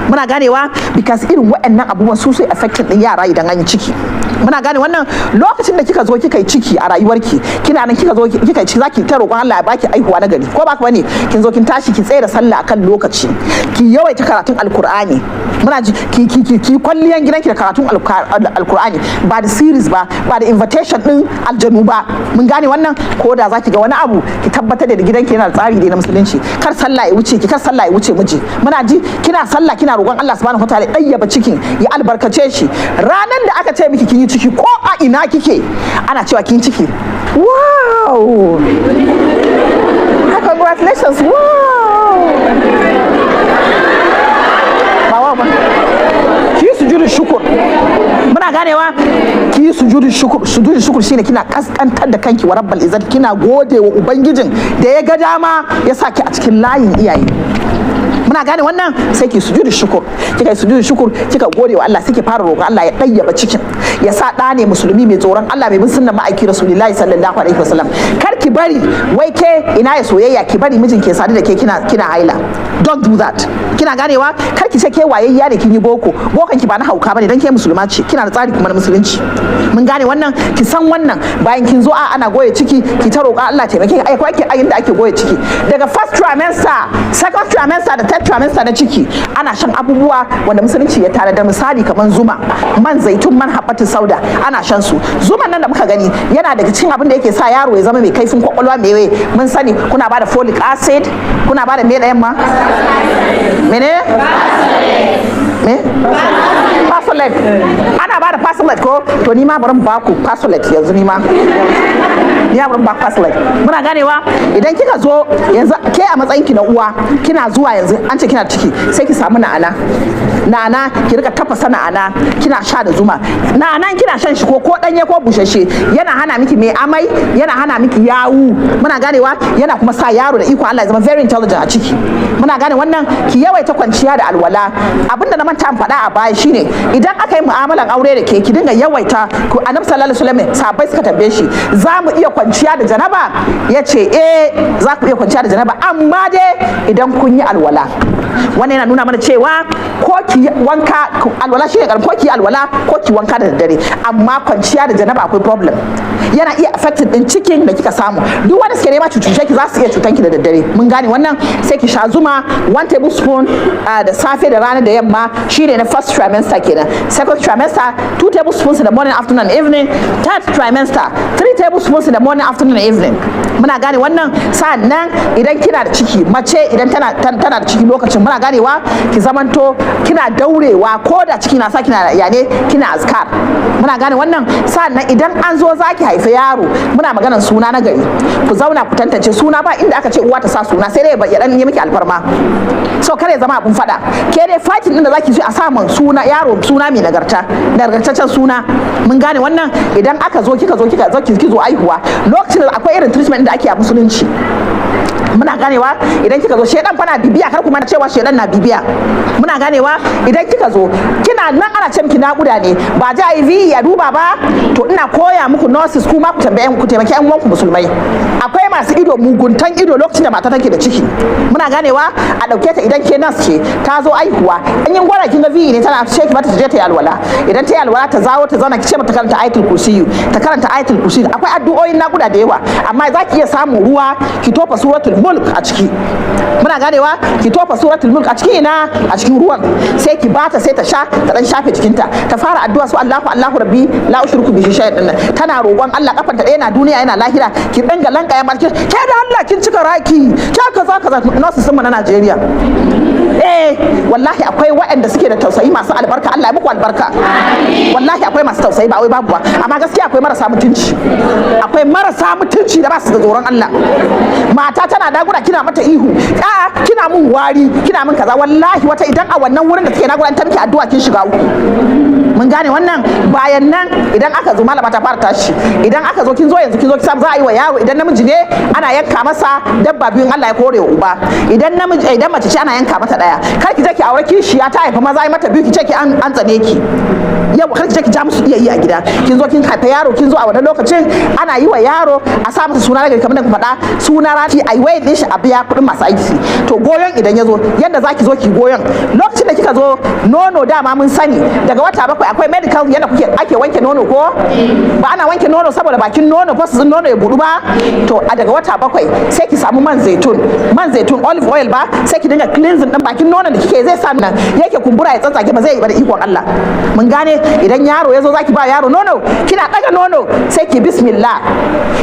Muna ganewa? Because irin waɗannan abubuwan su sai affecting din yara idan an yi ciki. Muna gane wannan? Lokacin da kika zo kika yi ciki a rayuwarki, kina nan kika zo kika yi ciki, zaki ta roƙon Allah ya baki aihuwa na gari, ko baka bane? Kin zo kin tashi, ki tsaya da sallah akan lokaci, ki yawaita karatun Alkur'ani. Muna ji? Ki kwalliyan gidanki da karatun Alkur'ani, ba da series ba, ba da invitation din aljanu ba. Mun gane wannan? Ko da zaki ga wani abu, ki tabbatar da gidanki yana da tsari da na musulunci. Kar sallah ya wuce ki, kar sallah ya wuce miji. Muna ji? Kina sallah, kina roƙon Allah subhanahu wataala ya ɗayyaba cikin, ya albarkace shi. Ranan da aka ce miki kin yi ciki, ko a ina kike, ana cewa kin ciki, "Wow, congratulations, wow." Ba wow ba, ki yi sujudin shukur. Muna ganewa? Ki yi sujudin shukur. Sujudin shukur shine kina kaskantar da kanki wa Rabbal Izzat, kina gode wa Ubangijin da ya ga dama ya sa ki a cikin layin iyaye. Muna gane wannan? Sai ki sujudu shukur. Kika yi sujudu shukur, kika gode wa Allah, sai ki fara roƙon Allah ya ɗayyaba cikin, ya sa ɗa ne musulmi mai tsoron Allah, mai bin sunnan ma'aiki Rasulullahi sallallahu alaihi wasallam. Kar ki bari wai ke ina ya soyayya, ki bari mijin ke sadu da ke kina haila. Don't do that. Kina ganewa? Kar ki ce ke wayayya ne, kin yi boko, bokon ki ba na hauka bane, dan ke musulma ce, kina da tsari kuma na musulunci. Mun gane wannan? Ki san wannan. Bayan kin zo a ana goye ciki, ki ta roƙa Allah taimake ki. Ai ko ake ayin da ake goye ciki daga first trimester, second trimester da third trimester na ciki, ana shan abubuwa wanda musulunci ya tare da, misali kamar zuma, man zaitun, man habbatu sauda, ana shan su. Zuman nan da muka gani yana daga cikin abin da yake sa yaro ya zama mai kaifin kwakwalwa. Mai mun sani, kuna bada folic acid, kuna bada me ɗayan ma, mene me, Pasolate. Ana bada Pasolate. Passlet ko? To, ni ma bari mu baku passlet yanzu. Ni ma bari mu baku passlet. Muna ganewa? Idan kika zo yanzu, ke a matsayin ki na uwa, kina zuwa yanzu an ce kina ciki, sai ki samu na'ana. Na'ana, ki rika tafasa na'ana kina sha da zuma. Na'ana kina shan shi ko danye ko bushashe, yana hana miki mai amai, yana hana miki yawu. Muna ganewa? Yana kuma sa yaro da iko Allah ya zama very intelligent a ciki. Muna gane wannan? Ki yawaita kwanciya da alwala. Abinda na manta in faɗa a baya shine, idan aka yi mu'amalan aure da ke, ki dinga yawaita. Annabi sallallahu alaihi wasallam, sahabbai suka tambaye shi, "Za mu iya kwanciya da janaba?" Ya ce, "Eh, za ku iya kwanciya da janaba, amma dai idan kun yi alwala." Wannan yana nuna mana cewa ko ki wanka, alwala shine ko ki alwala ko ki wanka da daddare, amma kwanciya da janaba akwai problem, yana iya affecting din cikin da kika samu. Duk wanda suke nema cucuce ki, za su iya cutan ki da daddare. Mun gane wannan? Sai ki sha zuma 1 tablespoon da safe, da rana, da yamma. Shine na first trimester kenan. Second trimester, 2 tablespoons in the morning, afternoon and evening. Third trimester, 3 tablespoons in the morning, afternoon and evening. Muna gane wannan? Sannan idan kina da ciki, mace idan tana da ciki lokacin, muna ganewa, ki zamanto kina daurewa, ko da ciki na sa kina yane, kina azkar. Muna gane wannan? Sannan idan an zo zaki haifi yaro, muna maganar suna na gari, ku zauna ku tantance suna. Ba inda aka ce uwa ta sa suna, sai dai ya dan yi miki alfarma. So kare ya zama abun fada. Ke dai fighting din da zaki ji a samun suna yaro, suna mai nagarta, nagartaccen suna. Mun gane wannan? Idan aka zo kika zo ki zo aihuwa, lokacin da akwai irin treatment da ake a musulunci. Muna ganewa? Idan kika zo, shedan fa na bibiya, kar ku mana cewa shedan na bibiya. Muna ganewa? Idan kika zo, kina nan ana ce miki naƙuda ne, ba ji IV ya duba ba. To, ina koya muku, nurses, kuma ku tambaye, ku taimaki yan uwanku musulmai. Akwai masu ido, muguntan ido, lokacin da mata take da ciki. Muna ganewa? A dauke ta, idan ke nurse ce, ta zo aihuwa, in yin gwara kin ga VE ne tana ce, ki mata ta je ta yi alwala. Idan ta yi alwala, ta zawo ta zauna, ki ce mata karanta ayatul kursiyu. Ta karanta ayatul kursiyu. Akwai addu'o'in naƙuda da yawa, amma za ki iya samun ruwa ki tofa suratul mulk a ciki. Muna ganewa? Ki tofa suratul mulk a cikin ina? A cikin ruwan. Sai ki bata, sai ta sha, ta dan shafe jikinta, ta fara addu'a su Allahu Allahu rabbi la ushriku bihi shay'an din. Tana roƙon Allah, kafanta ɗaya na duniya, yana lahira. Ki dinga lankaya ma, ke da Allah kin cika raki, ke kaza kaza. Nurses sun mu na Najeriya, eh, wallahi akwai waɗanda suke da tausayi, masu albarka, Allah ya muku albarka. Wallahi akwai masu tausayi, ba wai babu ba, amma gaskiya akwai marasa mutunci. Akwai marasa mutunci da ba su da tsoron Allah. Mata tana naƙuda, kina mata ihu, "A'a, kina mun wari, kina mun kaza." Wallahi wata idan a wannan wurin da take naƙuda ta miki addu'a, kin shiga uku. Mun gane wannan? Bayan nan, idan aka zo, malama ta fara tashi. Idan aka zo, kin zo yanzu, kin zo ki samu, za a yi wa yaro, idan namiji ne ana yanka masa dabba biyun, Allah ya kore wa uba. Idan namiji, idan mace ce ana yanka mata daya. Kar ki je ki aure kishiya ta haifa maza, yi mata biyu, ki ce ki an tsane ki. Yau kar ki je ki ja musu iya yi a gida. Kin zo kin haifa yaro, kin zo a wannan lokacin ana yi wa yaro, a sa masa suna nagari kamar da ku faɗa suna rati, a yi wayan din shi, a biya kuɗin masu aiki. To, goyon idan ya zo, yadda zaki zo ki goyon, lokacin da kika zo nono, dama mun sani daga wata 7 akwai medical yadda kuke ake wanke nono, ko ba ana wanke nono saboda bakin nono, fasu nono ya budu ba? To, a daga wata 7 sai ki samu man zaitun, man zaitun, olive oil ba, sai ki dinga cleansing din bakin nonon da kike, zai sa nan yake kumbura, ya tsatsage, ba zai yi ba da ikon Allah. Mun gane? Idan yaro ya zo, zaki ba yaro nono, kina daga nono sai ki bismillah.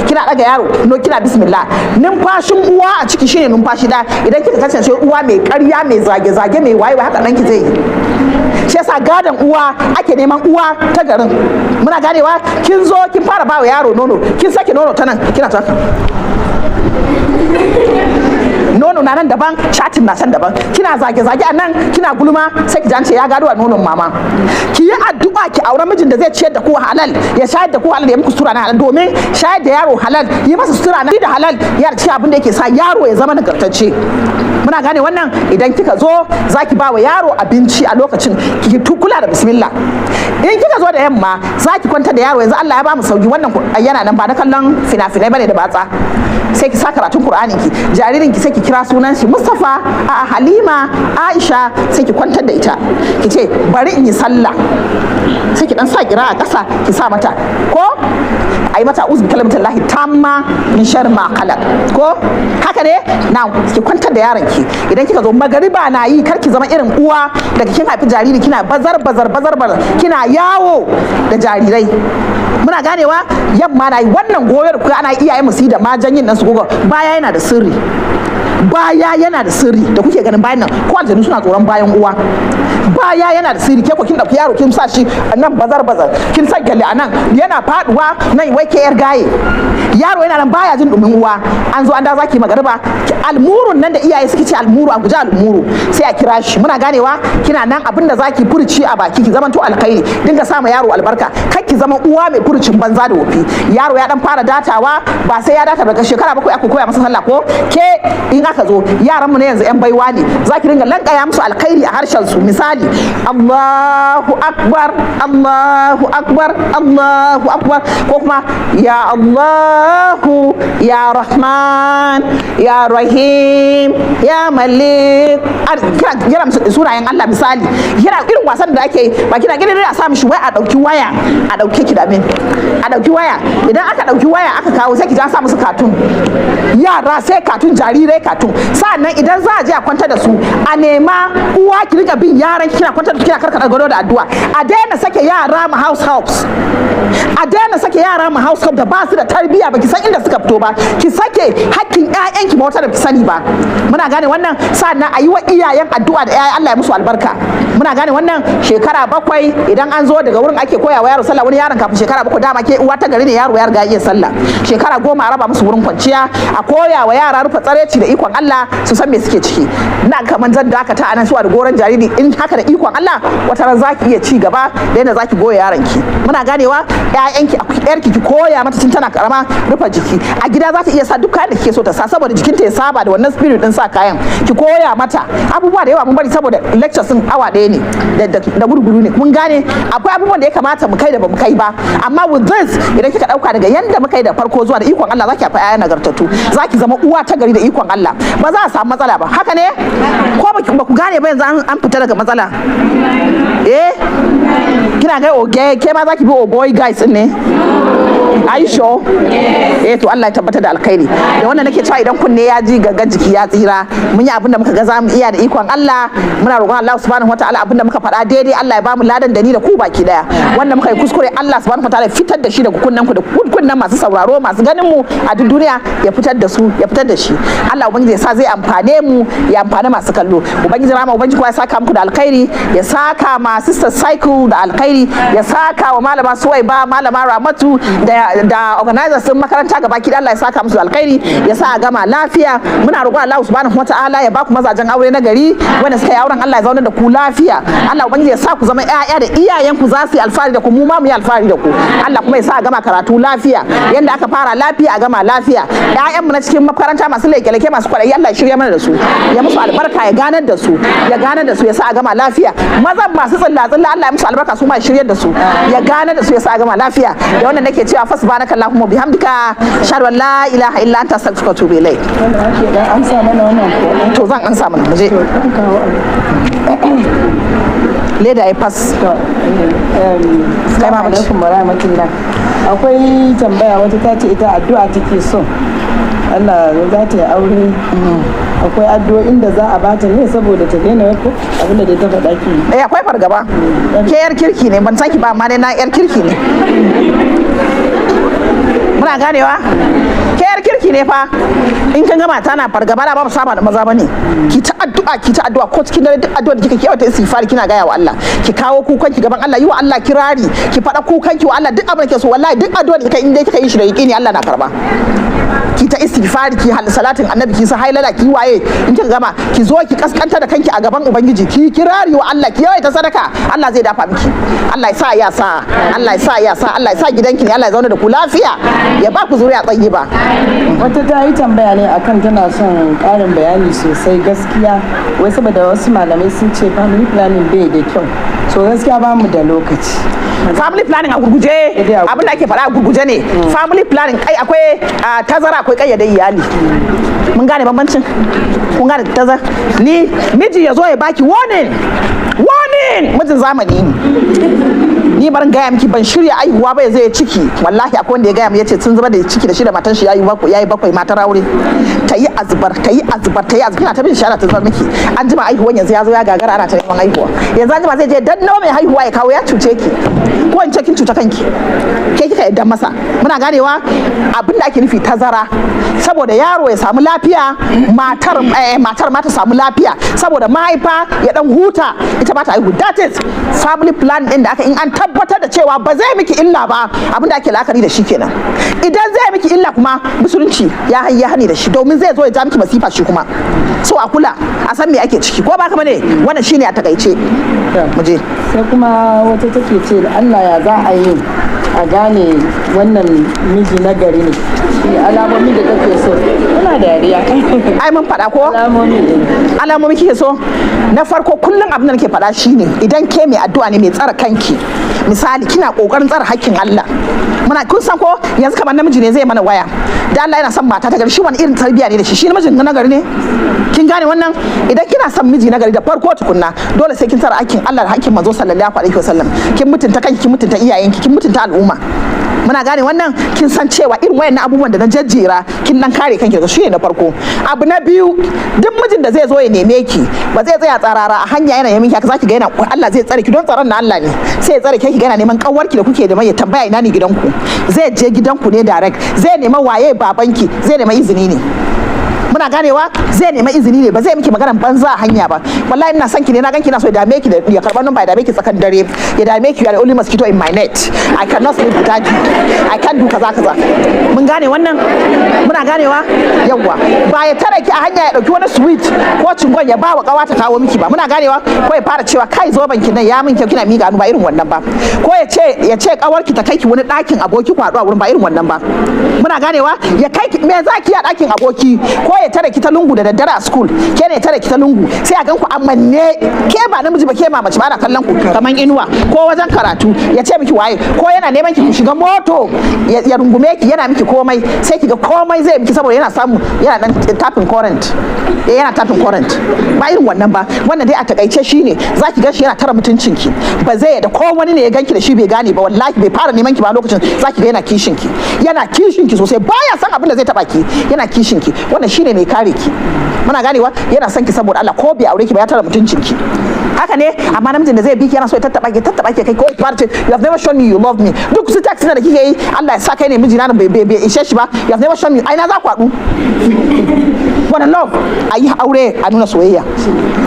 Kina daga yaro no, kina bismillah. Numfashin uwa a ciki shine numfashi da idan kika kasance uwa mai ƙarya, mai zage-zage, mai waye, haka ɗanki zai yi. Shi yasa gadon uwa ake neman uwa ta garin. Muna ganewa? Kin zo kin fara ba wa yaro nono, kin sake nono ta nan, kina ta nono na nan daban, chatin na can daban, kina zage-zage a nan, kina gulma, sai ki ji an ce ya gado a nonon mama. Ki yi addu'a ki aure mijin da zai ciyar da ku halal, ya shayar da ku halal, ya muku sutura na halal, domin shayar da yaro halal, yi masa sutura na da halal, ya ci abin da yake sa yaro ya zama nagartacce. Muna gane wannan? Idan kika zo zaki ba wa yaro abinci, a lokacin ki kula da bismillah. In kika zo da yamma zaki kwanta da yaro, yanzu Allah ya ba mu sauki, wannan yana nan ba na kallon fina-finai bane da batsa. Sai ki sa karatun Qur'anin ki, jaririn ki sai ki kira sunan shi, Mustafa, a Halima, Aisha, sai ki kwantar da ita, ki ce bari in yi sallah. Sai ki dan sa kira a ƙasa, ki sa mata, ko a yi mata a'uzu bi kalimatillahi tamma min sharri ma khalaq, ko haka ne. Now ki kwantar da yaron ki. Idan kika zo magariba na yi, kar ki zama irin uwa daga kin haifi jariri kina bazar bazar bazar bazar, kina yawo da jarirai. Muna ganewa? Yamma na yi, wannan goyar ku ana iyaye mu su yi da majanyin nan su goga baya, yana da sirri. Baya yana da sirri da kuke ganin bayan nan, ko aljanu suna tsoron bayan uwa. Baya yana da sirri. Ke ko kin dauki yaro kin sa shi nan bazar bazar, kin sa gyalle a nan, yana faduwa nan, wai ke yar gaye. Yaro yana nan baya jin dumin uwa. An zo an da zaki magariba, almurun nan da iyaye suke ce almuru, a guji almuru, sai a kira shi. Muna ganewa? Kina nan abinda zaki furci a baki ki zamanto alkhairi, dinga sa ma yaro albarka. Kar ki zama uwa mai furcin banza da wofi. Yaro ya dan fara datawa, ba sai ya data daga shekara 7 aka koya masa sallah. Ko ke in aka zo, yaran mu ne yanzu yan baiwa ne, zaki dinga lankaya musu alkhairi a harshen su. Misali, Allahu akbar, Allahu akbar, Allahu akbar, ko kuma ya Allahu, ya Rahman, ya Rahim, ya Malik. Kira sunayen Allah. Misali, kira irin wasan da ake yi, ba kina gidan a sa mishi wai a dauki waya, a dauke ki da min, a dauki waya. Idan aka dauki waya aka kawo, sai ki ja sa musu cartoon. Yara sai cartoon, jarirai cartoon. Sa'annan idan za a je a kwantar da su, a nema uwa ki rika bin yaran ki, kina kwantar da su, kina karkada gado da addu'a. A daina sake yara ma house helps, a daina sake yara ma house help da ba su da tarbiyya, ba ki san inda suka fito ba. Ki sake hakkin ƴaƴanki ma wata da ki sani ba. Muna gane wannan? Sa'annan a yi wa iyayen addu'a da ƴaƴa, Allah ya musu albarka. Muna gane wannan? Shekara 7 idan an zo daga wurin ake koya wa yaro sallah. Wani yaron kafin shekara 7 dama ke uwa ta gari ne, yaro ya riga ya iya sallah. Shekara 10 a raba musu wurin kwanciya, a koya wa yara rufe tsareci da ikon Allah su san me suke ciki. Na kaman zan dakata anan suwa da goron jariri. In haka da ikon Allah wata ran zaki iya ci gaba da yadda zaki goya yaron ki. Muna ganewa? Ƴaƴanki, ƴarki ki koya mata tun tana karama rufe jiki. A gida za ta iya sa duk kayan da kike so ta sa, saboda jikinta ya saba da wannan spirit din sa kayan. Ki koya mata abubuwa da yawa. Mun bari saboda lectures din awa ɗaya ne da gurguru ne. Mun gane akwai abubuwan da ya kamata mu kai da bamu kai ba, amma with this, idan kika dauka daga yanda muka yi da farko zuwa, da ikon Allah zaki haifa ƴaƴa nagartattu, zaki zama uwa ta gari. Da ikon Allah ba za a samu matsala ba. Haka ne ko ba ku gane ba? Yanzu an fita daga matsala. Eh, kina ga oge, ke ma zaki bi oboy guys din ne? Are you sure? Eh, to Allah ya tabbatar da alkhairi. Da wannan nake cewa idan kunne ya ji, gangan jiki ya tsira. Mun yi abin da muka ga zamu iya da ikon Allah. Muna roƙon Allah subhanahu wataala, abin da muka faɗa daidai Allah ya bamu ladan da ni da ku baki daya. Wanda muka yi kuskure, Allah subhanahu wataala ya fitar da shi daga kunnen ku da kunnen masu sauraro, masu ganin mu a duk duniya, ya fitar da su, ya fitar da shi. Allah ubangiji ya sa zai amfane mu, ya amfane masu kallo. Ubangiji rama, ubangiji kuma ya saka muku da alkhairi, ya saka ma Sister Cycle da alkhairi, ya saka wa Malama Suwaiba, Malama Ramatu da organizers sun makaranta gaba ki. Allah ya saka musu alkhairi, ya sa a gama lafiya. Muna roƙon Allah subhanahu wataala ya baku mazajen aure na gari. Wanda suka yi auren, Allah ya zauna da ku lafiya. Allah ubangiji ya sa ku zama ƴaƴa da iyayenku za su yi alfahari da ku, mu ma mu yi alfahari da ku. Allah kuma ya sa a gama karatu lafiya, yanda aka fara lafiya a gama lafiya. Ƴaƴanmu na cikin makaranta masu leke-leke, masu kwaɗayi, Allah ya shirya mana da su, ya musu albarka, ya ganar da su, ya ganar da su, ya sa a gama lafiya. Mazan masu tsilla tsilla, Allah ya musu albarka, su ma shiryar da su, ya ganar da su, ya sa a gama lafiya. Da wannan nake cewa fasubhanaka allahumma bihamdika, ashhadu an la ilaha illa anta, astaghfiruka wa atubu ilaik. Wanda ake dan amsa mana wannan ko? To, zan ansa mana, mu je. To, dan kawo abu. Leda ya fas. To, Kai ma assalamu mace. alaikum wa rahmatullah. Akwai tambaya, wata ta ce ita addu'a take so. Allah za ta yi aure. Akwai addu'o'in da za a bata ne saboda ta daina ko abinda dai ta faɗa ki. Eh, akwai fargaba. Ke yar kirki ne, ban san ki ba, amma dai na yar kirki ne. Muna ganewa? Ke yar kirki ne fa. In kin ga mata na fargaba, da ba mu saba da maza bane. Ki ta addu'a, ki ta addu'a, ko cikin dare duk addu'a da kika ki yawaita istighfari, kina gaya wa Allah. Ki kawo kukan ki gaban Allah, yi wa Allah kirari, ki faɗa kukan ki wa Allah, duk abin da ke so. Wallahi duk addu'a da kika in dai kika yi shi da yaqini, Allah na karba. Ki ta istighfari, ki hal salatin annabi, ki sa hailala, ki waye. In kika gama, ki zo ki kaskanta da kanki a gaban ubangiji, ki kirari wa Allah, ki yawaita sadaka, Allah zai dafa miki. Allah ya sa ya sa, Allah ya sa ya sa, Allah ya sa gidanki ne, Allah ya zauna da ku lafiya, ya ba ku zuriya ba. Wata ta yi tambaya ne akan tana son ƙarin bayani sosai gaskiya, wai saboda wasu malamai sun ce family planning bai da kyau. So gaskiya ba mu da lokaci. Family planning a gurguje, Dai a abin da ake faɗa a gurguje ne, family planning kai akwai tazara, akwai kayyade iyali. Mun gane bambancin? Kun gane tazara? Ni miji ya zo ya baki warning, warning, mijin zamani ne. Ni barin gaya miki, ban shirya aihuwa ba, ya zai ciki. Wallahi akwai wanda ya gaya mu, yace sun zama da ciki da shi da matan shi, yayi bakwai, yayi bakwai matar aure. Ta Ta yi azubar, ta yi azubar, ta yi azubar, kina ta bin shi ana ta zubar miki. An jima aihuwan yanzu ya zo ya gagara, ana ta neman haihuwa. Yanzu an jima zai je danno mai haihuwa ya kawo, ya cuce ki, ko in ce kin cuta kanki, ke kika yadda masa. Muna ganewa? Abin da ake nufi tazara, saboda yaro ya samu lafiya, matar ma ta samu lafiya, saboda mahaifa ya dan huta, ita ba ta haihu. That is family plan din da aka, in an tabbatar da cewa ba zai miki illa ba, abin da ake la'akari da shi kenan. Idan zai miki illa kuma, musulunci ya hani da shi, domin zai zo ya ja miki masifa shi kuma. So a kula, a san me ake ciki, ko ba ka bane? Wannan shine a takaice. Mu je. Sai kuma wata take ce da Allah, ya za a yi a gane wannan miji na gari ne? Shi alamomi da take so. Muna dariya. Ai mun faɗa ko? Alamomi ne. Alamomi kike so? Na farko, kullum abin da nake faɗa shine, idan ke mai addu'a ne, mai tsara kanki, misali kina kokarin tsara hakkin Allah, muna kun san ko yanzu kamar namiji ne zai mana waya da Allah yana son mata ta gari, shi wani irin tarbiyya ne da shi? Shi namijin na gari ne? Kin gane wannan? Idan kina son miji na gari, da farko tukunna dole sai kin tsara hakkin Allah da hakkin manzo sallallahu alaihi wasallam, kin mutunta kanki, kin mutunta iyayenki, kin mutunta al'umma. Muna gane wannan? Kin san cewa irin wayannan abubuwan da na jajjera, kin dan kare kanki daga shi ne na farko. Abu na biyu, duk mijin da zai zo ya neme ki, ba zai tsaya tsarara a hanya yana neman ki haka. Zaki ga yana, Allah zai tsare ki, don tsaron na Allah ne, sai ya tsare ki. Ga yana neman kawarki da kuke da mai, ya tambaya ina ne gidanku. Zai je gidanku ne direct, zai nema waye babanki, zai nema izini ne. Muna ganewa? Zai nema izini ne, ba zai miki maganan banza a hanya ba. "Wallahi ina son ki ne, na ganki na so." Ya dame ki da ya karɓar number, ya dame ki tsakan dare, ya dame ki, "You are the only mosquito in my net. I cannot sleep without you. I can't do kaza kaza." Mun gane wannan? Muna ganewa? Yawwa, ba ya tare ki a hanya ya dauki wani sweet ko cingon ya ba wa kawa ta kawo miki ba. Muna ganewa? Ko ya fara cewa, "Kai, zoban ki nan ya min kyau," kina miƙa hannu, ba irin wannan ba. Ko ya ce kawarki ta kai ki wani ɗakin aboki ku haɗu a wurin, ba irin wannan ba. Muna ganewa? Ya kai ki, me za ki a ɗakin aboki? Ko ya tare ki ta lungu da daddare a school, ke ne tare ki ta lungu, sai a gan ku amanne, ke ba namiji ba, ke ba mace ba, ana kallon ku kaman inuwa. Ko wajen karatu ya ce miki waye, ko yana neman ki ku shiga moto, ya rungume ki, yana miki komai, sai ki ga komai zai miki saboda yana samu yana dan tapping current, yana tapping current, ba irin wannan ba. Wannan dai a takaice shine zaki ga shi yana tara mutuncin ki, ba zai yadda ko wani ne ya ganki da shi bai gane ba. Wallahi bai fara neman ki ba, lokacin zaki ga yana kishin ki, yana kishin ki sosai, baya san abin da zai taba ki, yana kishin ki. Wannan shine mai kare ki. Muna ganewa? Yana son ki saboda Allah, ko bai aure ki ba, ya tara mutuncin ki. Haka ne. Amma namijin da zai bi ki yana so ya tattaba ki, tattaba ki kai, ko ya fara ce, "You have never shown me you love me." Duk su text da kike yi, "Allah ya sa kai ne mijina," bai ishe shi ba. "You have never shown me." Ai na za ku haɗu? Wannan love, a yi aure a nuna soyayya.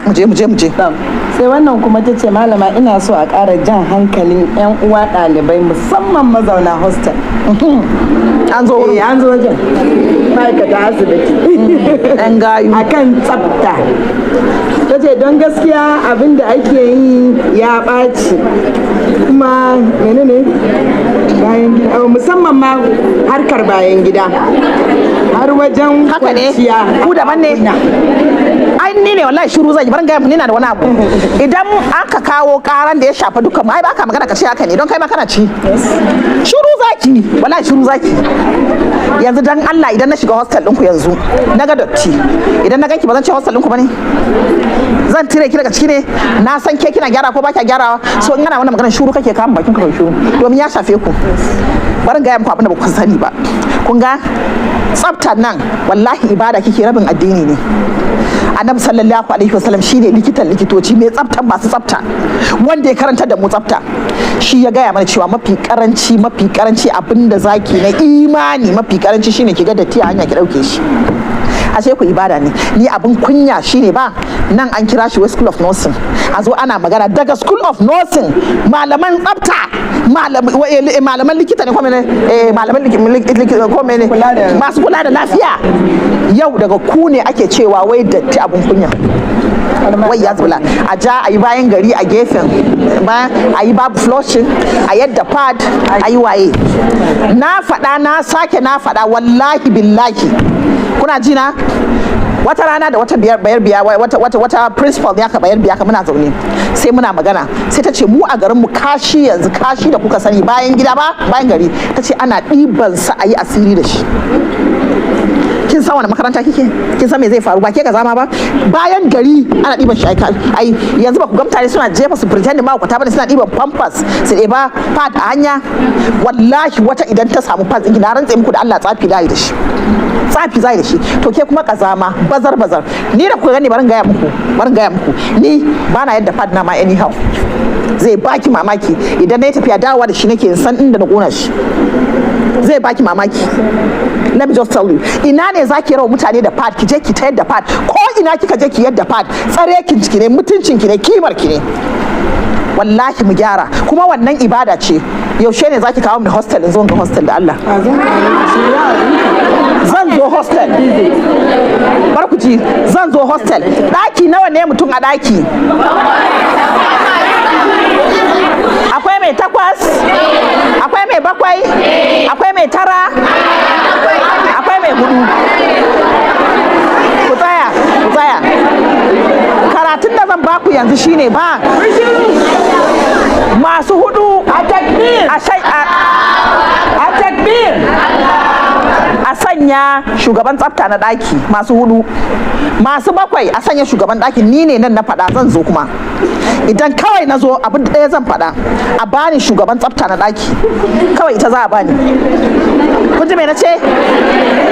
Mu je, mu je, mu je. Sai wannan kuma ta ce, "Malama, ina so a ƙara jan hankalin 'yan uwa ɗalibai, musamman mazauna hostel." An zo wurin. An zo wajen ma'aikata asibiti. Ɗan gayu. Akan tsafta, ta ce don gaskiya abin da ake yi ya ɓaci. Kuma menene bayan gida, musamman ma harkar bayan gida har wajen Haka ne. kwanciya. Ku daban ne. Ai ni ne wallahi shiru zan yi. Barin gaya, ni na da wani abu. Idan aka kawo karan da ya shafa dukkan mu, ai ba ka magana ka ce haka ne, don kai ma kana ci. Shiru zaki, wallahi shiru zaki. Yanzu dan Allah, idan na shiga hostel ɗinku yanzu na ga dotti, idan na ganki, ba zan ce hostel ɗinku ba ne? Zan tire ki daga ciki ne? Na san ke kina gyara ko ba kya gyarawa. So in ana wannan maganar, shiru kake, kama bakin ka kai shiru, domin ya shafe ku. Barin gaya muku abin da ba ku sani ba. Kun ga tsaftar nan, wallahi ibada kike, rabin addini ne. Annabi sallallahu alaihi wasallam shine likitan likitoci, mai tsafta, masu tsafta, wanda ya karanta da mu tsafta. Shi ya gaya mana cewa mafi karanci, mafi karanci abinda zaki na imani, mafi karanci shine ki ga datti a hanya ki dauke shi. Ashe ku ibada ne. Ni abin kunya shine ba nan an kira shi wai School of Nursing, a zo ana magana daga School of Nursing, malaman tsafta, malaman likita ne ko mene, malaman ko mene, masu kula da lafiya. Yau daga ku ne ake cewa wai datti abin kunya, wai ya zubla a ja a yi bayan gari a gefen bayan a yi, babu flushing, a yadda pad, a yi waye. Na faɗa, na sake na faɗa, wallahi billahi, kuna ji na? Wata rana da wata biyar bayar biya, wata principal ne aka bayar biya ka, muna zaune sai muna magana, sai ta ce mu a garin mu kashi, yanzu kashi da kuka sani, bayan gida ba, bayan gari, ta ce ana ɗiban sa a yi asiri da shi. Kin san wani makaranta kike? Kin san me zai faru ba? Ke ka zama ba bayan gari ana ɗiban shi. Ai yanzu ba ku ga mutane suna jefa su pretend ma kwata bane, suna ɗiban Pampers, su ɗeba pad a hanya. Wallahi wata idan ta samu pad ɗinki, na rantse muku da Allah, tsafi da shi, tsafi zai da shi. To ke kuma kazama, bazar bazar. Ni da kuka gani, barin gaya muku, barin gaya muku, ni bana yadda pad na ma anyhow. Zai baki mamaki, idan na yi tafiya, dawowa da shi nake san inda na kona shi. Zai baki mamaki. Let me just tell you, ina ne zaki rawa mutane da pad? Ki je ki tayar da pad ko ina kika je ki yadda pad, tsare kin ciki ne, mutuncin ki ne, kimar ki ne. Wallahi mu gyara. Kuma wannan ibada ce. Yaushe ne zaki kawo mu hostel, in zo ga hostel da Allah? Zan zo hostel. Bar ku ji, zan zo hostel. Daki nawa ne mutum a daki? Akwai mai takwas, akwai mai bakwai, akwai mai tara, akwai mai hudu. Ku tsaya, ku tsaya. Karatun da zan baku yanzu shine ba masu hudu A takbir! a shai a A takbir! A sanya shugaban tsafta na daki. Masu hudu, masu bakwai, a sanya shugaban daki. Ni ne nan na faɗa, zan zo. Kuma idan kawai na zo, abin ɗaya zan faɗa: a bani shugaban tsafta na daki kawai, ita za a bani. Kun ji me na ce?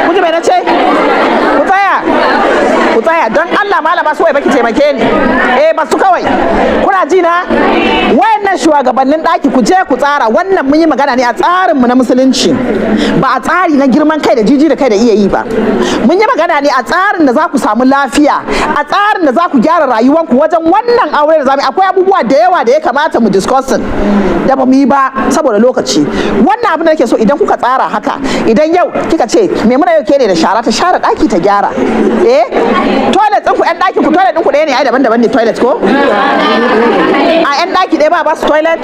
Kun ji me na ce? Ku tsaya, ku tsaya don Allah. Malama suwai baki taimake ni. Eh, basu kawai. Kuna ji na? Wayannan shugabannin daki, ku je ku tsara wannan. Mun yi magana ne a tsarin mu na musulunci, ba a tsari na girman kai da jiji da kai da iya yi ba. Mun yi magana ne a tsarin da za ku samu lafiya, a tsarin da za ku gyara rayuwanku wajen wannan aure da zamu yi. Akwai abubuwa da yawa da ya kamata mu discussing da ba mu yi ba saboda lokaci. Wannan abin da nake so, idan kuka tsara haka, idan yau kika ce Maimuna yau ke ne da shara, ta share daki, ta gyara. Eh, toilet ɗinku, yan ɗakin ku, toilet ɗinku ɗaya ne? Ai daban-daban ne toilet ko? A yan ɗaki ɗaya ba ba su toilet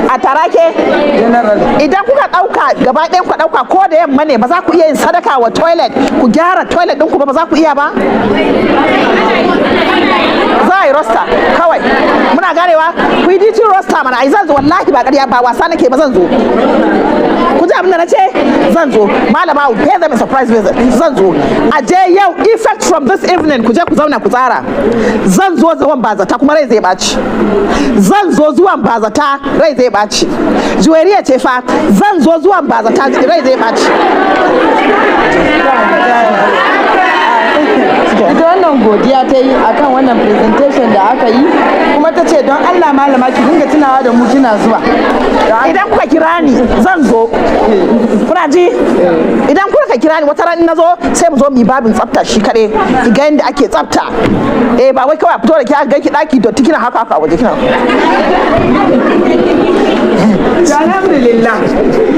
a tarake. General. Idan kuka ɗauka gaba ɗayan ku ɗauka, ko da yamma ne, ba za ku iya yin sadaka wa toilet, ku gyara toilet ɗinku ba? Ba za ku iya ba? Za a yi roster kawai. Muna ganewa? Ku yi duty roster mana. Ai zan zo, wallahi ba ƙarya ba, wasa nake ba, zan zo. Ku ji abin da na ce? Zan zo. Malama, I will pay them a surprise visit. Zan zo. A je yau, effect from this evening, ku je ku zauna ku tsara. Zan zo zuwan bazata, kuma rai zai ɓaci. Zan zo zuwan bazata, rai zai ɓaci. Juweriya ce fa. Zan zo zuwan bazata, rai zai ɓaci. Ita wannan godiya ta yi akan wannan presentation da aka yi, kuma ta ce don Allah malama ki dinga tunawa da mu kina zuwa. Idan kuka kira ni, zan zo. Kuna ji? Idan kuka kira ni, wata ran na zo, sai mu zo mu yi babin tsafta shi kaɗai, ki ga yadda ake tsafta. Eh, ba wai kawai a fito da ki aka ganki daki dotti, kina haka haka a waje kina. To, alhamdulillah,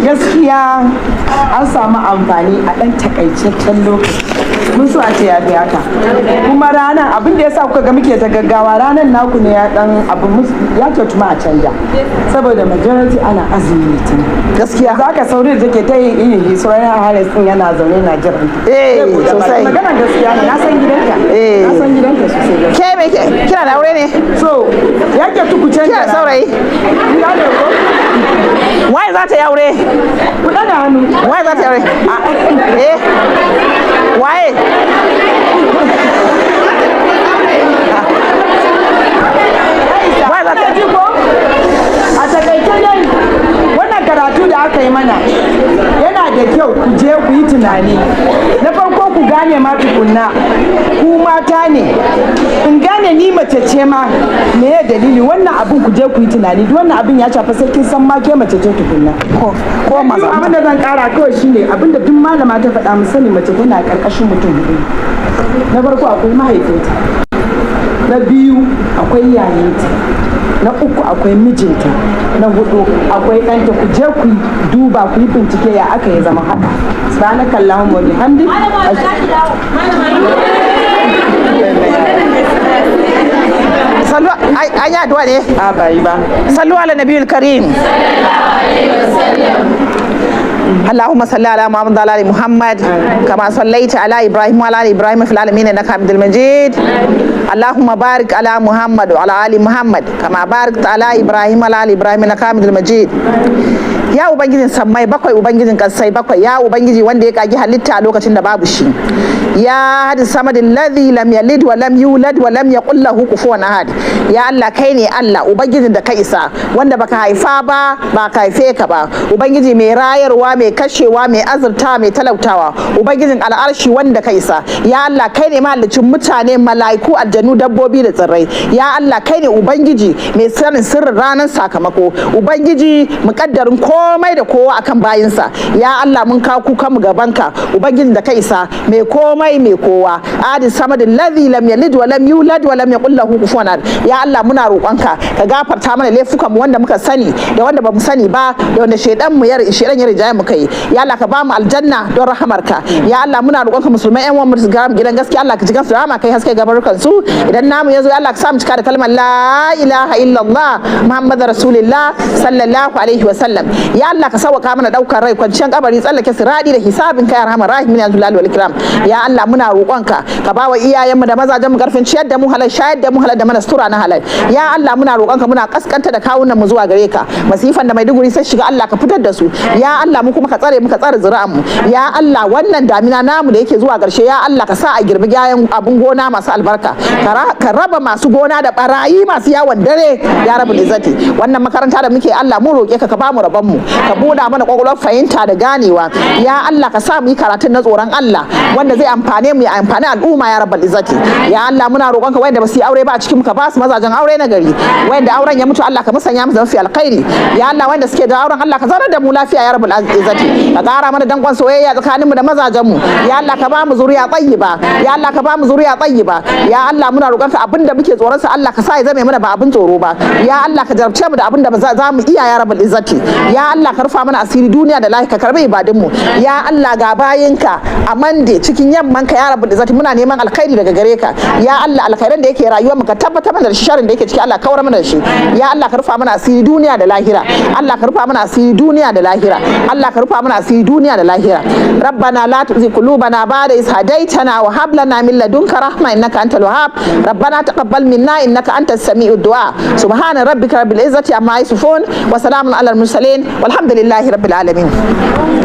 gaskiya an samu amfani a ɗan takaitaccen lokaci. Mun so a ce ya fi haka. Kuma ranar, abin da ya sa kuka ga muke ta gaggawa, ranar naku ne ya dan abu ya kyautu ma a canja, saboda majority ana azumi Litinin. Gaskiya. Za ka sauri da take ta yin yin sauran Haris din yana zaune na jiran ta. Eh, Zai buɗe baki. sosai. Maganar gaskiya ne, na san gidanka. Eh. Na san gidanka sosai gaskiya. Ke me ke kina da aure ne? So ya kyautu ku canja Kina da rana. saurayi? Kun gane ko? Waye za ta yi aure? Ku ɗaga hannu. Waye za ta yi aure? Eh, waye? Waye za ta Ji ko? A takaice dai, wannan karatu da aka yi mana yana da kyau ku je ku yi tunani. Na farko, ku gane ma tukunna ku mata ne. In gane ni mace ce ma, me ya dalili wannan abin? Ku je ku yi tunani. Duk wannan abin ya shafa, sai kin san ma ke mace ce tukunna. Ko Biyu, maza. Abin da zan kara kawai shine abin da duk malama ta faɗa, mu sani mace tana karkashin mutum hudu. Na farko akwai mahaifinta, na biyu akwai yayinta, na uku akwai mijinta, na hudu akwai ɗanta. Ku je ku duba, ku yi bincike ya aka yi zama haka. Subhanaka allahumma wa bihamdik. Sallu ai, an yi addu'a ne? A, bai ba. صلوا على النبي الكريم. اللهم صل على محمد وعلى ال محمد كما صليت على ابراهيم وعلى ال ابراهيم في العالمين انك حميد مجيد. اللهم بارك على محمد وعلى ال محمد كما باركت على ابراهيم وعلى ال ابراهيم انك حميد مجيد. Ya Ubangijin sammai bakwai, Ubangijin kasai bakwai, ya Ubangiji wanda ya kagi halitta a lokacin da babu shi. Ya hadi samadin ladhi lam yalid wa lam yulad wa lam yaqul lahu kufuwan ahad. Ya Allah, kai ne Allah Ubangijin da ka isa, wanda baka haifa ba, ba ka haife ka ba. Ubangiji mai rayarwa, mai kashewa, mai azurta, mai talautawa, Ubangijin al'arshi wanda ka isa. Ya Allah, kai ne mahallicin mutane, mala'iku, aljanu, dabbobi da tsirrai. Ya Allah, kai ne Ubangiji mai sanin sirrin ranar sakamako, Ubangiji muƙaddarin komai da kowa akan bayinsa. Ya Allah, mun kawo kukan mu gabanka, Ubangijin da ka isa, mai komai mai kowa, adi samadin ladhi lam yalid wa lam yulad wa lam yaqul lahu kufuwan ahad. Ya Allah, muna roƙonka ka gafarta mana laifukan mu wanda muka sani da wanda bamu sani ba, da wanda shaidan mu ya shaidan ya rijaye mu kai. Ya Allah, ka ba mu aljanna don rahamarka. Ya Allah, muna roƙonka, musulmai ƴan uwan mu su ga gidan gaskiya, Allah ka ji kansu rahama, kai haske gabarukan su. Idan namu yazo, ya Allah, ka sa mu cika da kalmar la ilaha illallah Muhammadu rasulullah sallallahu alaihi wa sallam. Ya Allah, ka sauƙaƙa mana ɗaukar rai, kwanciyar kabari, tsallake siradi da hisabin kai, arhamar rahimin, ya zulal wal ikram. Ya Allah, muna roƙonka ka bawa iyayenmu da mazajenmu karfin ciyar da mu halal, shayar da mu halal, da mana sutura na halal. Ya Allah, muna roƙonka, muna kaskanta da kawunan mu zuwa gare ka. Masifan da Maiduguri sai shiga, Allah ka fitar da su. Ya Allah, mu kuma ka tsare mu, ka tsare zuri'an mu. Ya Allah, wannan damina namu da yake zuwa ƙarshe, ya Allah, ka sa a girbi gayan abun gona masu albarka, ka raba masu gona da barayi masu yawon dare, ya rabu izzati. Wannan makaranta da muke, Allah, mu roƙe ka, ka bamu rabon mu, ka buɗa mana kwakwalwar fahimta da ganewa. Ya Allah, ka sa mu yi karatun na tsoron Allah wanda zai amfane mu ya amfani al'umma, ya rabbal izzati. Ya Allah, muna roƙonka, wanda ba su yi aure ba a cikin mu, ka ba su mazajen aure na gari. Wanda auren ya mutu, Allah ka musanya musu da mafi alkhairi. Ya Allah, wanda suke da auren, Allah ka zaunar da mu lafiya, ya rabbal izzati. Ka ƙara mana dankon soyayya tsakanin mu da mazajen mu. Ya Allah, ka ba mu zuriya tayyiba. Ya Allah, ka ba mu zuriya tayyiba. Ya Allah, muna roƙonka, abinda muke tsoron sa, Allah ka sa ya zame mana ba abin tsoro ba. Ya Allah, ka jarabce mu da abinda ba za mu iya, ya rabbal izzati. Ya Allah, ka rufa mana asiri duniya da lahira, ka karbi ibadun mu. Ya Allah, ga bayinka a mande cikin yamman ka, ya rabbal izzati, muna neman alkhairi daga gare ka. Ya Allah, alkhairan da yake rayuwar mu ka tabbatar mana da shi, sharrin da yake ciki Allah kawar mana da shi. Ya Allah, ka rufa mana asiri duniya da lahira. Allah, ka rufa mana asiri duniya da lahira. Allah, ka rufa mana asiri duniya da lahira. Rabbana la tuzigh qulubana ba'da idh hadaytana wa hab lana min ladunka rahma innaka antal wahhab. Rabbana taqabbal minna innaka antas sami'ud du'a. Subhana rabbika rabbil izzati amma yasifun wa salamun alal mursalin, walhamdulillahi rabbil alamin.